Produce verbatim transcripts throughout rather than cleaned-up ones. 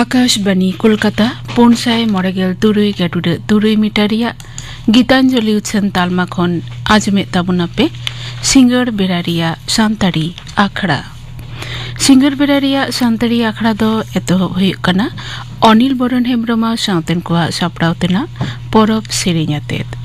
ᱟᱠᱟᱥᱵᱟᱱᱤ ᱠᱳᱞᱠᱟᱛᱟ, ᱯᱩᱱ ᱥᱟᱭ ᱢᱚᱬᱮ ᱜᱮᱞ ᱛᱩᱨᱩᱭ ᱜᱟᱹᱰᱩᱰᱟᱹ ᱛᱩᱨᱩᱭ ᱢᱤᱴᱟᱨ ᱨᱮᱭᱟᱜ ᱜᱤᱛᱟᱧᱡᱚᱞᱤ ᱩᱪᱷᱟᱹᱱ ᱛᱟᱞᱢᱟ ᱠᱷᱚᱱ ᱟᱸᱡᱚᱢᱮᱫ ᱛᱟᱵᱚᱱᱟᱯᱮ ᱥᱤᱸᱜᱟᱹᱲ ᱵᱮᱲᱟ ᱨᱮᱭᱟᱜ ᱥᱟᱱᱛᱟᱲᱤ ᱟᱠᱷᱲᱟ᱾ ᱥᱤᱸᱜᱟᱹᱲ ᱵᱮᱲᱟ ᱨᱮᱭᱟᱜ ᱥᱟᱱᱛᱟᱲᱤ ᱟᱠᱷᱲᱟ ᱫᱚ ᱮᱛᱚᱦᱚᱵ ᱦᱩᱭᱩᱜ ᱠᱟᱱᱟ ᱚᱱᱤᱞ ᱵᱚᱨᱚᱱ ᱦᱮᱢᱵᱨᱚᱢ ᱟᱨ ᱥᱟᱶᱛᱮᱱ ᱠᱚᱣᱟᱜ ᱥᱟᱯᱲᱟᱣ ᱛᱮᱱᱟᱜ ᱯᱚᱨᱚᱵᱽ ᱥᱮᱨᱮᱧ ᱟᱛᱮᱫ᱾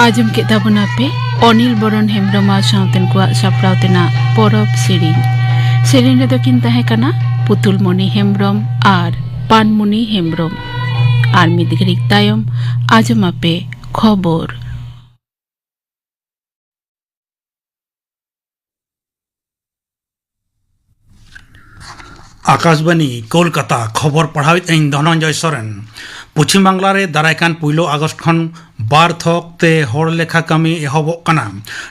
ᱟᱸᱡᱚᱢ ᱠᱮᱫ ᱛᱟᱵᱚᱱᱟ ᱯᱮ ᱚᱱᱤᱞ ᱵᱚᱨᱚᱱ ᱦᱮᱢᱵᱨᱚᱢ ᱟᱨ ᱥᱟᱶᱛᱮᱱ ᱠᱚᱣᱟᱜ ᱥᱟᱯᱲᱟᱣ ᱛᱮᱱᱟᱜ ᱯᱚᱨᱚᱵᱽ ᱥᱮᱨᱮᱧ᱾ ᱥᱮᱨᱮᱧ ᱨᱮᱫᱚ ᱠᱤᱱ ᱛᱟᱦᱮᱸ ᱠᱟᱱᱟ ᱯᱩᱛᱩᱞᱢᱚᱱᱤ ᱦᱮᱢᱵᱨᱚᱢ ᱟᱨ ᱯᱟᱱᱢᱩᱱᱤ ᱦᱮᱢᱵᱨᱚᱢ᱾ ᱟᱨ ᱢᱤᱫ ᱜᱷᱟᱹᱲᱤᱡ ᱛᱟᱭᱚᱢ ᱟᱸᱡᱚᱢ ᱟᱯᱮ ᱠᱷᱚᱵᱚᱨ᱾ ᱟᱠᱟᱥᱵᱟᱱᱤ, ᱠᱳᱞᱠᱟᱛᱟ᱾ ᱠᱷᱚᱵᱚᱨ ᱯᱟᱲᱦᱟᱣᱮᱫ ᱟᱹᱧ ᱫᱷᱚᱱᱚᱱᱡᱚᱭ ᱥᱚᱨᱮᱱ᱾ ᱯᱚᱪᱷᱤᱢ ᱵᱟᱝᱞᱟ ᱨᱮ ᱫᱟᱨᱟᱭ ᱠᱟᱱ ᱯᱩᱭᱞᱩ ᱟᱜᱚᱥᱴ ᱠᱷᱚᱱ ᱵᱟᱨ ᱛᱷᱚᱠ ᱛᱮ ᱦᱚᱲ ᱞᱮᱠᱷᱟ ᱠᱟᱹᱢᱤ ᱮᱦᱚᱵᱚᱜ ᱠᱟᱱᱟ᱾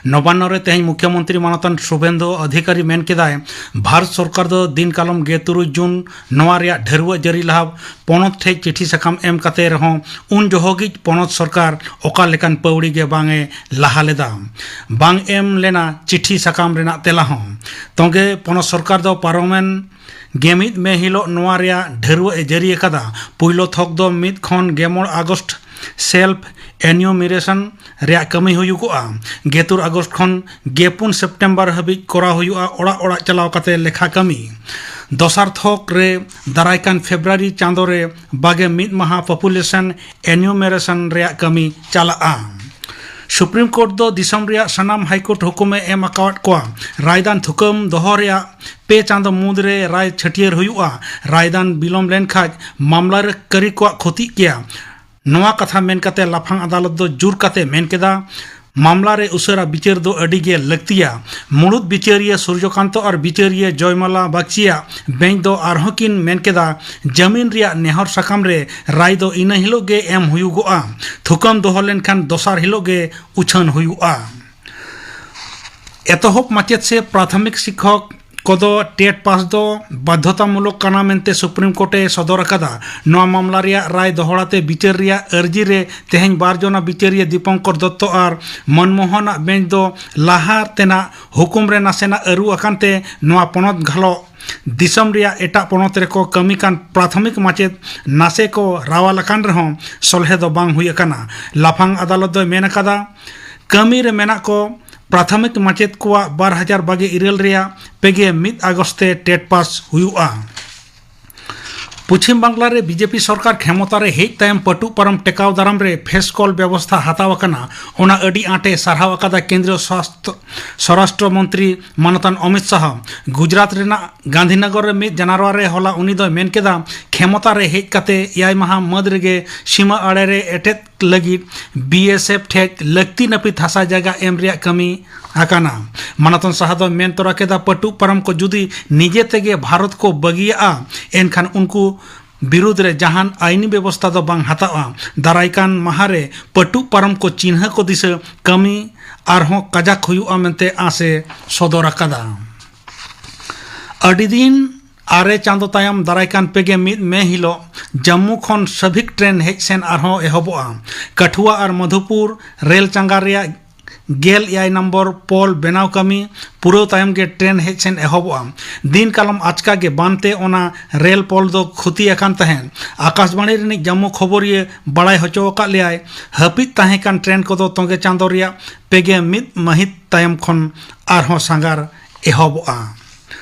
ᱱᱚᱵᱟᱱᱱᱚ ᱨᱮ ᱛᱮᱦᱮᱧ ᱢᱩᱠᱷᱭᱚᱢᱚᱱᱛᱨᱤ ᱢᱟᱱᱚᱛᱟᱱ ᱥᱩᱵᱷᱮᱱᱫᱩ ᱚᱫᱷᱤᱠᱟᱨᱤ ᱢᱮᱱ ᱠᱮᱫᱟᱭ, ᱵᱷᱟᱨᱚᱛ ᱥᱚᱨᱠᱟᱨ ᱫᱚ ᱫᱤᱱ ᱠᱟᱞᱚᱢ ᱜᱮᱞ ᱛᱩᱨᱩᱭ ᱡᱩᱱ ᱱᱚᱣᱟ ᱨᱮᱭᱟᱜ ᱰᱷᱟᱹᱨᱣᱟᱹᱜ ᱡᱟᱹᱨᱤ ᱞᱟᱦᱟ ᱯᱚᱱᱚᱛ ᱴᱷᱮᱡ ᱪᱤᱴᱷᱤ ᱥᱟᱠᱟᱢ ᱮᱢ ᱠᱟᱛᱮ ᱨᱮᱦᱚᱸ ᱩᱱ ᱡᱚᱦᱚᱜᱤᱡ ᱯᱚᱱᱚᱛ ᱥᱚᱨᱠᱟᱨ ᱚᱠᱟ ᱞᱮᱠᱟᱱ ᱯᱟᱹᱣᱲᱤ ᱜᱮ ᱵᱟᱝ ᱮ ᱞᱟᱦᱟ ᱞᱮᱫᱟ᱾ ᱵᱟᱝ ᱮᱢ ᱞᱮᱱᱟ ᱪᱤᱴᱷᱤ ᱥᱟᱠᱟᱢ ᱨᱮᱱᱟᱜ ᱛᱮᱞᱟ ᱦᱚᱸ᱾ ᱛᱚᱸᱜᱮ ᱯᱚᱱᱚᱛ ᱥᱚᱨᱠᱟᱨ ᱫᱚ ᱯᱟᱨᱚᱢᱮᱱ ᱜᱮᱢᱤᱫ ᱢᱮ ᱦᱤᱞᱳᱜ ᱱᱚᱣᱟ ᱨᱮᱭᱟᱜ ᱰᱷᱟᱹᱨᱣᱟᱹᱜ ᱮ ᱡᱟᱹᱨᱤ ᱟᱠᱟᱫᱟ᱾ ᱯᱩᱭᱞᱩ ᱛᱷᱚᱠ ᱫᱚ ᱢᱤᱫ ᱠᱷᱚᱱ ᱜᱮᱞ ᱢᱚᱬᱮ ᱟᱜᱚᱥᱴ ᱥᱮᱞᱯ ᱮᱱᱤᱭᱩᱢᱤᱨᱮᱥᱚᱱ ᱨᱮᱭᱟᱜ ᱠᱟᱹᱢᱤ ᱦᱩᱭᱩᱜᱚᱜᱼᱟ᱾ ᱜᱮᱛᱩᱨ ᱟᱜᱚᱥᱴ ᱠᱷᱚᱱ ᱜᱮᱯᱩᱱ ᱥᱮᱯᱴᱮᱢᱵᱚᱨ ᱦᱟᱹᱵᱤᱡ ᱠᱚᱨᱟᱣ ᱦᱩᱭᱩᱜᱼᱟ ᱚᱲᱟᱜ ᱚᱲᱟᱜ ᱪᱟᱞᱟᱣ ᱠᱟᱛᱮ ᱞᱮᱠᱷᱟ ᱠᱟᱹᱢᱤ᱾ ᱫᱚᱥᱟᱨ ᱛᱷᱚᱠ ᱨᱮ ᱫᱟᱨᱟᱭ ᱠᱟᱱ ᱯᱷᱮᱵᱽᱨᱩᱣᱟᱨᱤ ᱪᱟᱸᱫᱳ ᱨᱮ ᱵᱟᱜᱮ ᱢᱤᱫ ᱢᱟᱦᱟ ᱯᱚᱯᱩᱞᱮᱥᱚᱱ ᱮᱱᱤᱭᱩᱢᱟᱨᱮᱥᱚᱱ ᱨᱮᱭᱟᱜ ᱠᱟᱹᱢᱤ ᱪᱟᱞᱟᱜᱼᱟ᱾ ᱥᱩᱯᱨᱤᱢ ᱠᱳᱨᱴ ᱫᱚ ᱫᱤᱥᱚᱢ ᱨᱮᱭᱟᱜ ᱥᱟᱱᱟᱢ ᱦᱟᱭ ᱠᱳᱨᱴ ᱦᱩᱠᱩᱢᱮ ᱮᱢ ᱟᱠᱟᱣᱟᱫ ᱠᱚᱣᱟ, ᱨᱟᱭᱫᱟᱱ ᱛᱷᱩᱠᱟᱹᱢ ᱫᱚᱦᱚ ᱨᱮᱭᱟᱜ ᱯᱮ ᱪᱟᱸᱫᱚ ᱢᱩᱫᱽᱨᱮ ᱨᱟᱭ ᱪᱷᱟᱹᱴᱭᱟᱹᱨ ᱦᱩᱭᱩᱜᱼᱟ᱾ ᱨᱟᱭᱫᱟᱱ ᱵᱤᱞᱚᱢ ᱞᱮᱱᱠᱷᱟᱱ ᱢᱟᱢᱞᱟ ᱨᱮ ᱠᱟᱹᱨᱤ ᱠᱚᱣᱟᱜ ᱠᱷᱚᱛᱤᱜ ᱜᱮᱭᱟ᱾ ᱱᱚᱣᱟ ᱠᱟᱛᱷᱟ ᱢᱮᱱ ᱠᱟᱛᱮ ᱞᱟᱯᱷᱟᱝ ᱟᱫᱟᱞᱚᱛ ᱫᱚ ᱡᱳᱨ ᱠᱟᱛᱮ ᱢᱮᱱ ᱠᱮᱫᱟ, ᱢᱟᱢᱞᱟ ᱨᱮ ᱩᱥᱟᱹᱨᱟ ᱵᱤᱪᱟᱹᱨ ᱫᱚ ᱟᱹᱰᱤ ᱜᱮ ᱞᱟᱹᱠᱛᱤᱭᱟ᱾ ᱢᱩᱲᱩᱫ ᱵᱤᱪᱟᱹᱨᱤᱭᱟᱹ ᱥᱩᱨᱡᱚᱠᱟᱱᱛᱚ ᱟᱨ ᱵᱤᱪᱟᱹᱨᱤᱭᱟᱹ ᱡᱚᱭᱢᱟᱞᱟ ᱵᱟᱜᱪᱤᱭᱟᱜ ᱵᱮᱧᱪ ᱫᱚ ᱟᱨᱦᱚᱸ ᱠᱤᱱ ᱢᱮᱱ ᱠᱮᱫᱟ, ᱡᱟᱹᱢᱤᱱ ᱨᱮᱭᱟᱜ ᱱᱮᱦᱚᱨ ᱥᱟᱠᱟᱢ ᱨᱮ ᱨᱟᱭ ᱫᱚ ᱤᱱᱟᱹ ᱦᱤᱞᱳᱜ ᱜᱮ ᱮᱢ ᱦᱩᱭᱩᱜᱚᱜᱼᱟ᱾ ᱛᱷᱩᱠᱟᱹᱢ ᱫᱚᱦᱚ ᱞᱮᱱᱠᱷᱟᱱ ᱫᱚᱥᱟᱨ ᱦᱤᱞᱳᱜ ᱜᱮ ᱩᱪᱷᱟᱹᱱ ᱦᱩᱭᱩᱜᱼᱟ᱾ ᱮᱛᱚᱦᱚᱵ ᱢᱟᱪᱮᱫ ᱥᱮ ᱯᱨᱟᱛᱷᱚᱢᱤᱠ ᱥᱤᱠᱠᱷᱚᱠ ᱠᱚᱫᱚ ᱴᱮᱴ ᱯᱟᱥ ᱫᱚ ᱵᱟᱫᱷᱚᱛᱟᱢᱩᱞᱚᱠ ᱠᱟᱱᱟ ᱢᱮᱱᱛᱮ ᱥᱩᱯᱨᱤᱢ ᱠᱳᱨᱴ ᱮ ᱥᱚᱫᱚᱨ ᱟᱠᱟᱫᱟ᱾ ᱱᱚᱣᱟ ᱢᱟᱢᱞᱟ ᱨᱮᱭᱟᱜ ᱨᱟᱭ ᱫᱚᱦᱲᱟ ᱛᱮ ᱵᱤᱪᱟᱹᱨ ᱨᱮᱭᱟᱜ ᱟᱹᱨᱡᱤ ᱨᱮ ᱛᱮᱦᱮᱧ ᱵᱟᱨ ᱡᱚᱱᱟ ᱵᱤᱪᱟᱹᱨᱤᱭᱟᱹ ᱫᱤᱯᱚᱝᱠᱚᱨ ᱫᱚᱛᱛᱚ ᱟᱨ ᱢᱚᱱᱢᱳᱦᱚᱱ ᱟᱜ ᱵᱮᱧᱪ ᱫᱚ ᱞᱟᱦᱟ ᱛᱮᱱᱟᱜ ᱦᱩᱠᱩᱢ ᱨᱮ ᱱᱟᱥᱮᱱᱟᱜ ᱟᱹᱨᱩ ᱟᱠᱟᱱ ᱛᱮ ᱱᱚᱣᱟ ᱯᱚᱱᱚᱛ ᱜᱷᱟᱞᱚᱜ ᱫᱤᱥᱚᱢ ᱨᱮᱭᱟᱜ ᱮᱴᱟᱜ ᱯᱚᱱᱚᱛ ᱨᱮᱠᱚ ᱠᱟᱹᱢᱤ ᱠᱟᱱ ᱯᱨᱟᱛᱷᱚᱢᱤᱠ ᱢᱟᱪᱮᱫ ᱱᱟᱥᱮ ᱠᱚ ᱨᱟᱣᱟᱞ ᱟᱠᱟᱱ ᱨᱮᱦᱚᱸ ᱥᱚᱞᱦᱮ ᱫᱚ ᱵᱟᱝ ᱦᱩᱭ ᱟᱠᱟᱱᱟ᱾ ᱞᱟᱯᱷᱟᱝ ᱟᱫᱟᱞᱚᱛ ᱫᱚᱭ ᱢᱮᱱ ᱟᱠᱟᱫᱟ, ᱠᱟᱹᱢᱤ ᱨᱮ ᱢᱮᱱᱟᱜ ᱠᱚ ᱯᱨᱟᱛᱷᱚᱢᱤᱠ ᱢᱟᱪᱮᱫ ᱠᱚᱣᱟᱜ ᱵᱟᱨ ᱦᱟᱡᱟᱨ ᱵᱟᱜᱮ ᱤᱨᱟᱹᱞ ᱨᱮᱭᱟᱜ ᱯᱮᱜᱮ ᱢᱤᱫ ᱟᱜᱚᱥᱴ ᱛᱮ ᱴᱮᱴ ᱯᱟᱥ ᱦᱩᱭᱩᱜᱼᱟ᱾ ᱯᱚᱪᱷᱤᱢ ᱵᱟᱝᱞᱟ ᱨᱮ ᱵᱤᱡᱮᱯᱤ ᱥᱚᱨᱠᱟᱨ ᱠᱷᱮᱢᱚᱛᱟ ᱨᱮ ᱦᱮᱡ ᱛᱟᱭᱚᱢ ᱯᱟᱹᱴᱩᱜ ᱯᱟᱨᱚᱢ ᱴᱮᱠᱟᱣ ᱫᱟᱨᱟᱢ ᱨᱮ ᱯᱷᱮᱥ ᱠᱚᱞ ᱵᱮᱵᱚᱥᱛᱷᱟ ᱦᱟᱛᱟᱣ ᱟᱠᱟᱱᱟ, ᱚᱱᱟ ᱟᱹᱰᱤ ᱟᱸᱴᱮ ᱥᱟᱨᱦᱟᱣ ᱟᱠᱟᱫᱟ ᱠᱮᱱᱫᱨᱤᱭᱚ ᱥᱟᱥᱛᱷ-, ᱥᱚᱨᱟᱥᱴᱨᱚ ᱢᱚᱱᱛᱨᱤ ᱢᱟᱱᱚᱛᱟᱱ ᱚᱢᱤᱛ ᱥᱟᱦᱟ᱾ ᱜᱩᱡᱽᱨᱟᱴ ᱨᱮᱱᱟᱜ ᱜᱟᱱᱫᱷᱤᱱᱚᱜᱚᱨ ᱨᱮ ᱢᱤᱫ ᱡᱟᱱᱣᱟᱨ ᱨᱮ ᱦᱚᱞᱟ ᱩᱱᱤ ᱫᱚᱭ ᱢᱮᱱ ᱠᱮᱫᱟ, ᱠᱷᱮᱢᱚᱛᱟ ᱨᱮ ᱦᱮᱡ ᱠᱟᱛᱮ ᱮᱭᱟᱭ ᱢᱟᱦᱟ ᱢᱟᱹᱫᱽ ᱨᱮᱜᱮ ᱥᱤᱢᱟᱹ ᱟᱲᱮ ᱨᱮ ᱮᱴᱮᱫ ᱞᱟᱹᱜᱤᱫ ᱵᱤ ᱮᱥ ᱮᱯᱷ ᱴᱷᱮᱡ ᱞᱟᱹᱠᱛᱤ ᱱᱟᱹᱯᱤᱛ ᱦᱟᱥᱟ ᱡᱟᱭᱜᱟ ᱮᱢ ᱨᱮᱭᱟᱜ ᱠᱟᱹᱢᱤ ᱟᱠᱟᱱᱟ᱾ ᱢᱟᱱᱚᱛᱟᱱ ᱥᱟᱦᱟ ᱫᱚᱭ ᱢᱮᱱ ᱛᱚᱨᱟ ᱠᱮᱫᱟ, ᱯᱟᱹᱴᱩᱜ ᱯᱟᱨᱚᱢ ᱠᱚ ᱡᱩᱫᱤ ᱱᱤᱡᱮ ᱛᱮᱜᱮ ᱵᱷᱟᱨᱚᱛ ᱠᱚ ᱵᱟᱹᱜᱤᱭᱟᱜᱼᱟ, ᱮᱱᱠᱷᱟᱱ ᱩᱱᱠᱩ ᱵᱤᱨᱩᱫᱽ ᱨᱮ ᱡᱟᱦᱟᱱ ᱟᱹᱭᱤᱱᱤ ᱵᱮᱵᱚᱥᱛᱷᱟ ᱫᱚ ᱵᱟᱝ ᱦᱟᱛᱟᱣᱜᱼᱟ᱾ ᱫᱟᱨᱟᱭ ᱠᱟᱱ ᱢᱟᱦᱟ ᱨᱮ ᱯᱟᱹᱴᱩᱜ ᱯᱟᱨᱚᱢ ᱠᱚ ᱪᱤᱱᱦᱟᱹ ᱠᱚ ᱫᱤᱥᱟᱹ ᱠᱟᱹᱢᱤ ᱟᱨᱦᱚᱸ ᱠᱟᱡᱟᱠ ᱦᱩᱭᱩᱜᱼᱟ ᱢᱮᱱᱛᱮ ᱟᱸᱥ ᱮ ᱥᱚᱫᱚᱨ ᱟᱠᱟᱫᱟ᱾ ᱟᱹᱰᱤ ᱫᱤᱱ ᱟᱨᱮ ᱪᱟᱸᱫᱚ ᱛᱟᱭᱚᱢ ᱫᱟᱨᱟᱭ ᱠᱟᱱ ᱯᱮᱜᱮ ᱢᱤᱫ ᱢᱮ ᱦᱤᱞᱚᱜ ᱡᱟᱢᱢᱩ ᱠᱷᱚᱱ ᱥᱟᱵᱷᱤᱠ ᱴᱨᱮᱱ ᱦᱮᱡ ᱥᱮᱱ ᱟᱨᱦᱚᱸ ᱮᱦᱚᱵᱚᱜᱼᱟ᱾ ᱠᱟᱴᱷᱩᱣᱟ ᱟᱨ ᱢᱚᱫᱷᱩᱯᱩᱨ ᱨᱮᱞ ᱪᱟᱸᱜᱟ ᱨᱮᱭᱟᱜ ᱜᱮᱞ ᱮᱭᱟᱭ ᱱᱚᱢᱵᱚᱨ ᱯᱳᱞ ᱵᱮᱱᱟᱣ ᱠᱟᱹᱢᱤ ᱯᱩᱨᱟᱹᱣ ᱛᱟᱭᱚᱢ ᱜᱮ ᱴᱨᱮᱱ ᱦᱮᱡ ᱥᱮᱱ ᱮᱦᱚᱵᱚᱜᱼᱟ᱾ ᱫᱤᱱ ᱠᱟᱞᱚᱢ ᱟᱪᱠᱟ ᱜᱮ ᱵᱟᱱ ᱛᱮ ᱚᱱᱟ ᱨᱮᱞ ᱯᱳᱞ ᱫᱚ ᱠᱷᱚᱛᱤ ᱟᱠᱟᱱ ᱛᱟᱦᱮᱸᱫ᱾ ᱟᱠᱟᱥᱵᱟᱬᱤ ᱨᱤᱱᱤᱡ ᱡᱟᱢᱢᱩ ᱠᱷᱚᱵᱚᱨᱤᱭᱟᱹ ᱵᱟᱲᱟᱭ ᱦᱚᱪᱚ ᱟᱠᱟᱫ ᱞᱮᱭᱟᱭ, ᱦᱟᱹᱯᱤᱫ ᱛᱟᱦᱮᱸ ᱠᱟᱱ ᱴᱨᱮᱱ ᱠᱚᱫᱚ ᱛᱚᱸᱜᱮ ᱪᱟᱸᱫᱚ ᱨᱮᱭᱟᱜ ᱯᱮᱜᱮ ᱢᱤᱫ ᱢᱟᱹᱦᱤᱛ ᱛᱟᱭᱚᱢ ᱠᱷᱚᱱ ᱟᱨᱦᱚᱸ ᱥᱟᱸᱜᱟᱨ ᱮᱦᱚᱵᱚᱜᱼᱟ᱾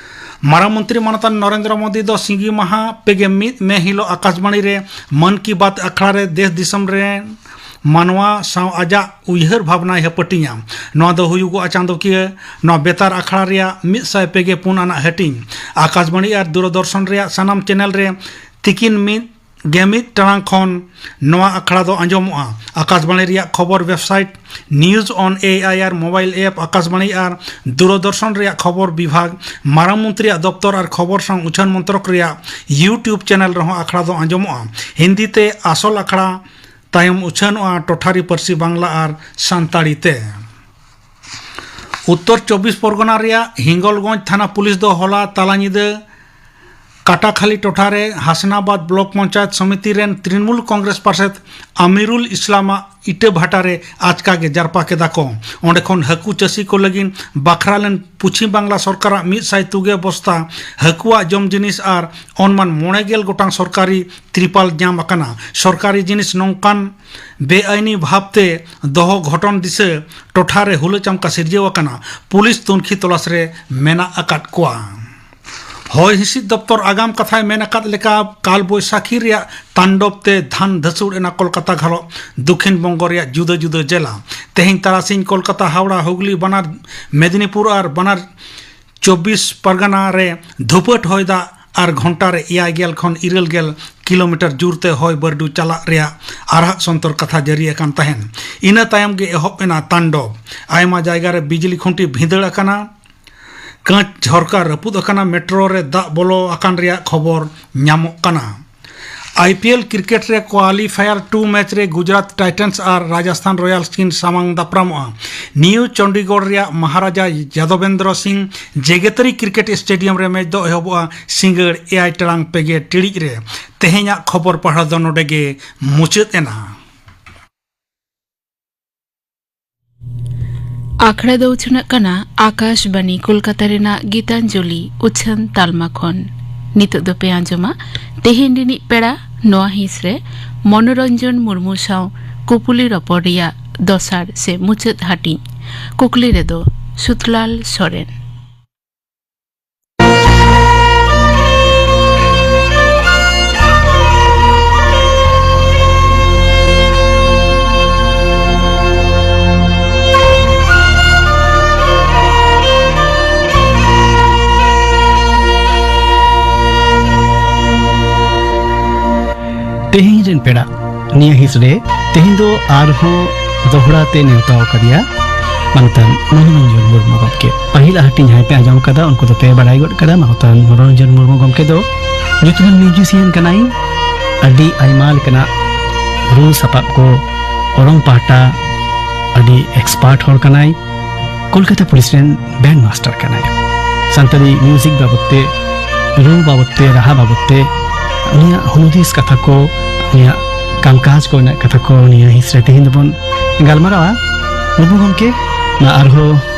ᱢᱟᱨᱟᱝ ᱢᱚᱱᱛᱨᱤ ᱢᱟᱱᱚᱛᱟᱱ ᱱᱚᱨᱮᱱᱫᱨᱚ ᱢᱳᱫᱤ ᱫᱚ ᱥᱤᱸᱜᱤ ᱢᱟᱦᱟ ᱯᱮᱜᱮ ᱢᱤᱫ ᱢᱮ ᱦᱤᱞᱚᱜ ᱟᱠᱟᱥᱵᱟᱬᱤ ᱨᱮ ᱢᱚᱱ ᱠᱤ ᱵᱟᱛ ᱟᱠᱷᱲᱟ ᱨᱮ ᱫᱮᱥ ᱫᱤᱥᱚᱢ ᱨᱮᱱ ᱢᱟᱱᱣᱟ ᱥᱟᱶ ᱟᱡᱟᱜ ᱩᱭᱦᱟᱹᱨ ᱵᱷᱟᱵᱽᱱᱟᱭ ᱦᱟᱹᱯᱟᱹᱴᱤᱧᱟ᱾ ᱱᱚᱣᱟ ᱫᱚ ᱦᱩᱭᱩᱜᱚᱜᱼᱟ ᱪᱟᱸᱫᱚᱠᱤᱭᱟᱹ ᱱᱚᱣᱟ ᱵᱮᱛᱟᱨ ᱟᱠᱷᱲᱟ ᱨᱮᱭᱟᱜ ᱢᱤᱫ ᱥᱟᱭ ᱯᱮᱜᱮ ᱯᱩᱱ ᱟᱱᱟᱜ ᱦᱟᱹᱴᱤᱧ᱾ ᱟᱠᱟᱥᱵᱟᱬᱤ ᱟᱨ ᱫᱩᱨᱚᱫᱚᱨᱥᱚᱱ ᱨᱮᱭᱟᱜ ᱥᱟᱱᱟᱢ ᱪᱮᱱᱮᱞ ᱨᱮ ᱛᱤᱠᱤᱱ ᱢᱤᱫ ᱜᱮ ᱢᱤᱫ ᱴᱟᱲᱟᱝ ᱠᱷᱚᱱ ᱱᱚᱣᱟ ᱟᱠᱷᱲᱟ ᱫᱚ ᱟᱸᱡᱚᱢᱚᱜᱼᱟ᱾ ᱟᱠᱟᱥᱵᱟᱬᱤ ᱨᱮᱭᱟᱜ ᱠᱷᱚᱵᱚᱨ ᱣᱮᱵᱥᱟᱭᱤᱴ, ᱱᱤᱭᱩᱡᱽ ᱚᱱ ᱮ ᱟᱭ ᱟᱨ ᱢᱳᱵᱟᱭᱤᱞ ᱮᱯ ᱟᱠᱟᱥᱵᱟᱬᱤ ᱟᱨ ᱫᱩᱨᱚᱫᱚᱨᱥᱚᱱ ᱨᱮᱭᱟᱜ ᱠᱷᱚᱵᱚᱨ ᱵᱤᱵᱷᱟᱜᱽ, ᱢᱟᱨᱟᱝ ᱢᱚᱱᱛᱨᱤᱭᱟᱜ ᱫᱚᱯᱛᱚᱨ ᱟᱨ ᱠᱷᱚᱵᱚᱨ ᱥᱟᱶ ᱩᱪᱷᱟᱹᱱ ᱢᱚᱱᱛᱨᱚᱠ ᱨᱮᱭᱟᱜ YouTube ᱪᱮᱱᱮᱞ ᱨᱮᱦᱚᱸ ᱟᱠᱷᱲᱟ ᱫᱚ ᱟᱸᱡᱚᱢᱚᱜᱼᱟ᱾ ᱦᱤᱱᱫᱤ ᱛᱮ ᱟᱥᱚᱞ ᱟᱠᱷᱲᱟ ᱛᱟᱭᱚᱢ ᱩᱪᱷᱟᱹᱱᱚᱜᱼᱟ ᱴᱚᱴᱷᱟᱨᱤ ᱯᱟᱹᱨᱥᱤ ᱵᱟᱝᱞᱟ ᱟᱨ ᱥᱟᱱᱛᱟᱲᱤ ᱛᱮ᱾ ᱩᱛᱛᱚᱨ ᱪᱚᱵᱵᱤᱥ ᱯᱚᱨᱜᱚᱱᱟ ᱨᱮᱭᱟᱜ ᱦᱤᱝᱜᱚᱞᱜᱚᱸᱡᱽ ᱛᱷᱟᱱᱟ ᱯᱩᱞᱤᱥ ᱫᱚ ᱦᱚᱞᱟ ᱛᱟᱞᱟ ᱧᱤᱫᱟᱹ ᱠᱟᱴᱟᱠᱷᱟᱞᱤ ᱴᱚᱴᱷᱟ ᱨᱮ ᱦᱟᱥᱱᱟᱵᱟᱫᱽ ᱵᱞᱚᱠ ᱯᱚᱧᱪᱟᱭᱮᱛ ᱥᱚᱢᱤᱛᱤ ᱨᱮᱱ ᱛᱨᱤᱱᱢᱩᱞ ᱠᱚᱝᱜᱨᱮᱥ ᱯᱟᱨᱥᱮᱛ ᱟᱢᱤᱨᱩᱞ ᱤᱥᱞᱟᱢᱟᱜ ᱤᱴᱟᱹ ᱵᱷᱟᱴᱟ ᱨᱮ ᱟᱪᱠᱟ ᱜᱮ ᱡᱟᱨᱯᱟ ᱠᱮᱫᱟ ᱠᱚ᱾ ᱚᱸᱰᱮ ᱠᱷᱚᱱ ᱦᱟᱹᱠᱩ ᱪᱟᱹᱥᱤ ᱠᱚ ᱞᱟᱹᱜᱤᱫ ᱵᱟᱠᱷᱨᱟ ᱞᱮᱱ ᱯᱚᱪᱷᱤᱢ ᱵᱟᱝᱞᱟ ᱥᱚᱨᱠᱟᱨᱟᱜ ᱢᱤᱫ ᱥᱟᱭ ᱛᱩᱜᱮ ᱵᱚᱥᱛᱟ ᱦᱟᱹᱠᱩᱣᱟᱜ ᱡᱚᱢ ᱡᱤᱱᱤᱥ ᱟᱨ ᱚᱱᱢᱟᱱ ᱢᱚᱬᱮ ᱜᱮᱞ ᱜᱚᱴᱟᱝ ᱥᱚᱨᱠᱟᱨᱤ ᱛᱨᱤᱯᱟᱞ ᱧᱟᱢ ᱟᱠᱟᱱᱟ᱾ ᱥᱚᱨᱠᱟᱨᱤ ᱡᱤᱱᱤᱥ ᱱᱚᱝᱠᱟᱱ ᱵᱮᱟᱭᱤᱱᱤ ᱵᱷᱟᱵᱽᱛᱮ ᱫᱚᱦᱚ ᱜᱷᱚᱴᱚᱱ ᱫᱤᱥᱟᱹ ᱴᱚᱴᱷᱟ ᱨᱮ ᱦᱩᱞᱟᱹ ᱪᱟᱢᱠᱟ ᱥᱤᱨᱡᱟᱹᱣ ᱟᱠᱟᱱᱟ᱾ ᱯᱩᱞᱤᱥ ᱛᱩᱱᱠᱷᱤ ᱛᱚᱞᱟᱥ ᱨᱮ ᱢᱮᱱᱟᱜ ᱟᱠᱟᱫ ᱠᱚᱣᱟ᱾ ᱦᱚᱭ ᱦᱤᱸᱥᱤᱫ ᱫᱚᱯᱛᱚᱨ ᱟᱜᱟᱢ ᱠᱟᱛᱷᱟᱭ ᱢᱮᱱ ᱟᱠᱟᱫ ᱞᱮᱠᱟ, ᱠᱟᱞ ᱵᱳᱭᱥᱟᱠᱷᱤ ᱨᱮᱭᱟᱜ ᱛᱟᱱᱰᱚᱵ ᱛᱮ ᱫᱷᱟᱱ ᱫᱷᱟᱹᱥᱩᱲ ᱮᱱᱟ ᱠᱳᱞᱠᱟᱛᱟ ᱜᱷᱟᱨᱚ ᱫᱚᱠᱷᱤᱱ ᱵᱚᱝᱜᱚ ᱨᱮᱭᱟᱜ ᱡᱩᱫᱟᱹ ᱡᱩᱫᱟᱹ ᱡᱮᱞᱟ᱾ ᱛᱮᱦᱮᱧ ᱛᱟᱨᱟᱥᱤᱧ ᱠᱳᱞᱠᱟᱛᱟ ᱦᱟᱣᱲᱟ ᱦᱩᱜᱽᱞᱤ ᱵᱟᱱᱟᱨ ᱢᱮᱫᱤᱱᱤᱯᱩᱨ ᱟᱨ ᱵᱟᱱᱟᱨ ᱪᱚᱵᱵᱤᱥ ᱯᱟᱨᱜᱟᱱᱟ ᱨᱮ ᱫᱷᱩᱯᱟᱹᱴ ᱦᱚᱭ ᱫᱟᱜ ᱟᱨ ᱜᱷᱚᱱᱴᱟ ᱨᱮ ᱮᱭᱟᱭ ᱜᱮᱞ ᱠᱷᱚᱱ ᱤᱨᱟᱹᱞ ᱜᱮᱞ ᱠᱤᱞᱳᱢᱤᱴᱟᱨ ᱡᱳᱨ ᱛᱮ ᱦᱚᱭ ᱵᱟᱹᱨᱰᱩ ᱪᱟᱞᱟᱜ ᱨᱮᱭᱟᱜ ᱟᱨᱦᱟᱜ ᱥᱚᱱᱛᱚᱨ ᱠᱟᱛᱷᱟ ᱡᱟᱹᱨᱤ ᱟᱠᱟᱱ ᱛᱟᱦᱮᱸᱱ᱾ ᱤᱱᱟᱹ ᱛᱟᱭᱚᱢ ᱜᱮ ᱮᱦᱚᱵ ᱮᱱᱟ ᱛᱟᱱᱰᱚᱵ᱾ ᱟᱭᱢᱟ ᱡᱟᱭᱜᱟ ᱨᱮ ᱵᱤᱡᱽᱞᱤ ᱠᱷᱩᱱᱴᱤ ᱵᱷᱤᱸᱫᱟᱹᱲ ᱟᱠᱟᱱᱟ᱾ ᱠᱟᱸᱪ ᱡᱷᱚᱨᱠᱟ ᱨᱟᱹᱯᱩᱫ ᱟᱠᱟᱱᱟ, ᱢᱮᱴᱨᱳ ᱨᱮ ᱫᱟᱜ ᱵᱚᱞᱚ ᱟᱠᱟᱱ ᱨᱮᱭᱟᱜ ᱠᱷᱚᱵᱚᱨ ᱧᱟᱢᱚᱜ ᱠᱟᱱᱟ᱾ ᱟᱭ ᱯᱤ ᱮᱞ ᱠᱨᱤᱠᱮᱴ ᱨᱮ ᱠᱳᱣᱟᱞᱤᱯᱷᱟᱭᱟᱨ ᱴᱩ ᱢᱮᱪ ᱨᱮ ᱜᱩᱡᱽᱨᱟᱴ ᱴᱟᱭᱴᱟᱱᱥ ᱟᱨ ᱨᱟᱡᱚᱥᱛᱷᱟᱱ ᱨᱚᱭᱟᱞᱥ ᱠᱤᱱ ᱥᱟᱢᱟᱝ ᱫᱟᱯᱨᱟᱢᱚᱜᱼᱟ᱾ ᱱᱤᱭᱩ ᱪᱚᱱᱰᱤᱜᱚᱲ ᱨᱮᱭᱟᱜ ᱢᱚᱦᱟᱨᱟᱡᱟ ᱡᱟᱫᱚᱵᱮᱱᱫᱨᱚ ᱥᱤᱝ ᱡᱮᱜᱮᱛᱟᱹᱨᱤ ᱠᱨᱤᱠᱮᱴ ᱥᱴᱮᱰᱤᱭᱟᱢ ᱨᱮ ᱢᱮᱪ ᱫᱚ ᱮᱦᱚᱵᱚᱜᱼᱟ ᱥᱤᱸᱜᱟᱹᱲ ᱮᱭᱟᱭ ᱴᱟᱲᱟᱝ ᱯᱮ ᱜᱮ ᱴᱤᱲᱤᱡ ᱨᱮ᱾ ᱛᱮᱦᱮᱧᱟᱜ ᱠᱷᱚᱵᱚᱨ ᱯᱟᱲᱦᱟᱣ ᱫᱚ ᱱᱚᱰᱮ ᱜᱮ ᱢᱩᱪᱟᱹᱫ ᱮᱱᱟ᱾ ᱟᱠᱷᱲᱟ ᱫᱚ ᱩᱪᱷᱟᱹᱱᱚᱜ ᱠᱟᱱᱟ ᱟᱠᱟᱥᱵᱟᱱᱤ ᱠᱳᱞᱠᱟᱛᱟ ᱨᱮᱱᱟᱜ ᱜᱤᱛᱟᱧᱡᱚᱞᱤ ᱩᱪᱷᱟᱹᱱ ᱛᱟᱞᱢᱟ ᱠᱷᱚᱱ᱾ ᱱᱤᱛᱚᱜ ᱫᱚᱯᱮ ᱟᱸᱡᱚᱢᱟ ᱛᱮᱦᱮᱧ ᱨᱤᱱᱤᱡ ᱯᱮᱲᱟ᱾ ᱱᱚᱣᱟ ᱦᱤᱸᱥ ᱨᱮ ᱢᱚᱱᱳᱨᱚᱧᱡᱚᱱ ᱢᱩᱨᱢᱩ ᱥᱟᱶ ᱠᱩᱯᱩᱞᱤ ᱨᱚᱯᱚᱲ ᱨᱮᱭᱟᱜ ᱫᱚᱥᱟᱨ ᱥᱮ ᱢᱩᱪᱟᱹᱫ ᱦᱟᱹᱴᱤᱧ᱾ ᱠᱩᱠᱞᱤ ᱨᱮᱫᱚ ᱥᱩᱛᱞᱟᱞ ᱥᱚᱨᱮᱱ᱾ ᱛᱮᱦᱮᱧ ᱨᱮᱱ ᱯᱮᱲᱟ ᱱᱤᱭᱟᱹ ᱦᱤᱸᱥ ᱨᱮ ᱛᱮᱦᱮᱧ ᱫᱚ ᱟᱨᱦᱚᱸ ᱫᱚᱦᱲᱟ ᱛᱮ ᱱᱮᱣᱛᱟ ᱟᱠᱟᱫᱮᱭᱟ ᱢᱟᱱᱚᱛᱟᱱ ᱢᱚᱱᱳᱨᱚᱧᱡᱚᱱ ᱢᱩᱨᱢᱩ ᱜᱚᱢᱠᱮ᱾ ᱯᱟᱹᱦᱤᱞᱟᱜ ᱦᱟᱹᱴᱤᱧ ᱡᱟᱦᱟᱸᱭ ᱯᱮ ᱟᱸᱡᱚᱢ ᱠᱟᱫᱟ, ᱩᱱᱠᱩ ᱫᱚᱯᱮ ᱵᱟᱲᱟᱭ ᱜᱚᱫ ᱠᱟᱫᱟ᱾ ᱢᱟᱱᱚᱛᱟᱱ ᱢᱚᱱᱳᱨᱚᱧᱡᱚᱱ ᱢᱩᱨᱢᱩ ᱜᱚᱢᱠᱮ ᱫᱚ ᱧᱩᱛᱩᱢᱟᱱ ᱢᱤᱣᱡᱤᱥᱤᱭᱟᱱ ᱠᱟᱱᱟᱭ᱾ ᱟᱹᱰᱤ ᱟᱭᱢᱟ ᱞᱮᱠᱟᱱᱟᱜ ᱨᱩ ᱥᱟᱯᱟᱵ ᱠᱚ ᱚᱨᱚᱝ ᱯᱟᱦᱴᱟ ᱟᱹᱰᱤ ᱮᱠᱥᱯᱟᱨᱴ ᱦᱚᱲ ᱠᱟᱱᱟᱭ᱾ ᱠᱳᱞᱠᱟᱛᱟ ᱯᱩᱞᱤᱥ ᱨᱮᱱ ᱵᱮᱱᱰ ᱢᱟᱥᱴᱟᱨ ᱠᱟᱱᱟᱭ᱾ ᱥᱟᱱᱛᱟᱲᱤ ᱢᱤᱣᱡᱤᱠ ᱵᱟᱵᱚᱫ ᱛᱮ, ᱨᱩ ᱵᱟᱵᱚᱫ ᱛᱮ, ᱨᱟᱦᱟ ᱵᱟᱵᱚᱫ ᱛᱮ, ᱩᱱᱤᱭᱟᱜ ᱦᱩᱫᱤᱥ ᱠᱟᱛᱷᱟ ᱠᱚ, ᱩᱱᱤᱭᱟᱜ ᱠᱟᱢᱠᱟᱡᱽ ᱠᱚᱨᱮᱱᱟᱜ ᱠᱟᱛᱷᱟ ᱠᱚ ᱱᱤᱭᱟᱹ ᱦᱤᱸᱥ ᱨᱮ ᱛᱮᱦᱮᱧ ᱫᱚᱵᱚᱱ ᱜᱟᱞᱢᱟᱨᱟᱣᱟ᱾ ᱢᱩᱨᱢᱩ ᱜᱚᱢᱠᱮ, ᱢᱟ ᱟᱨᱦᱚᱸ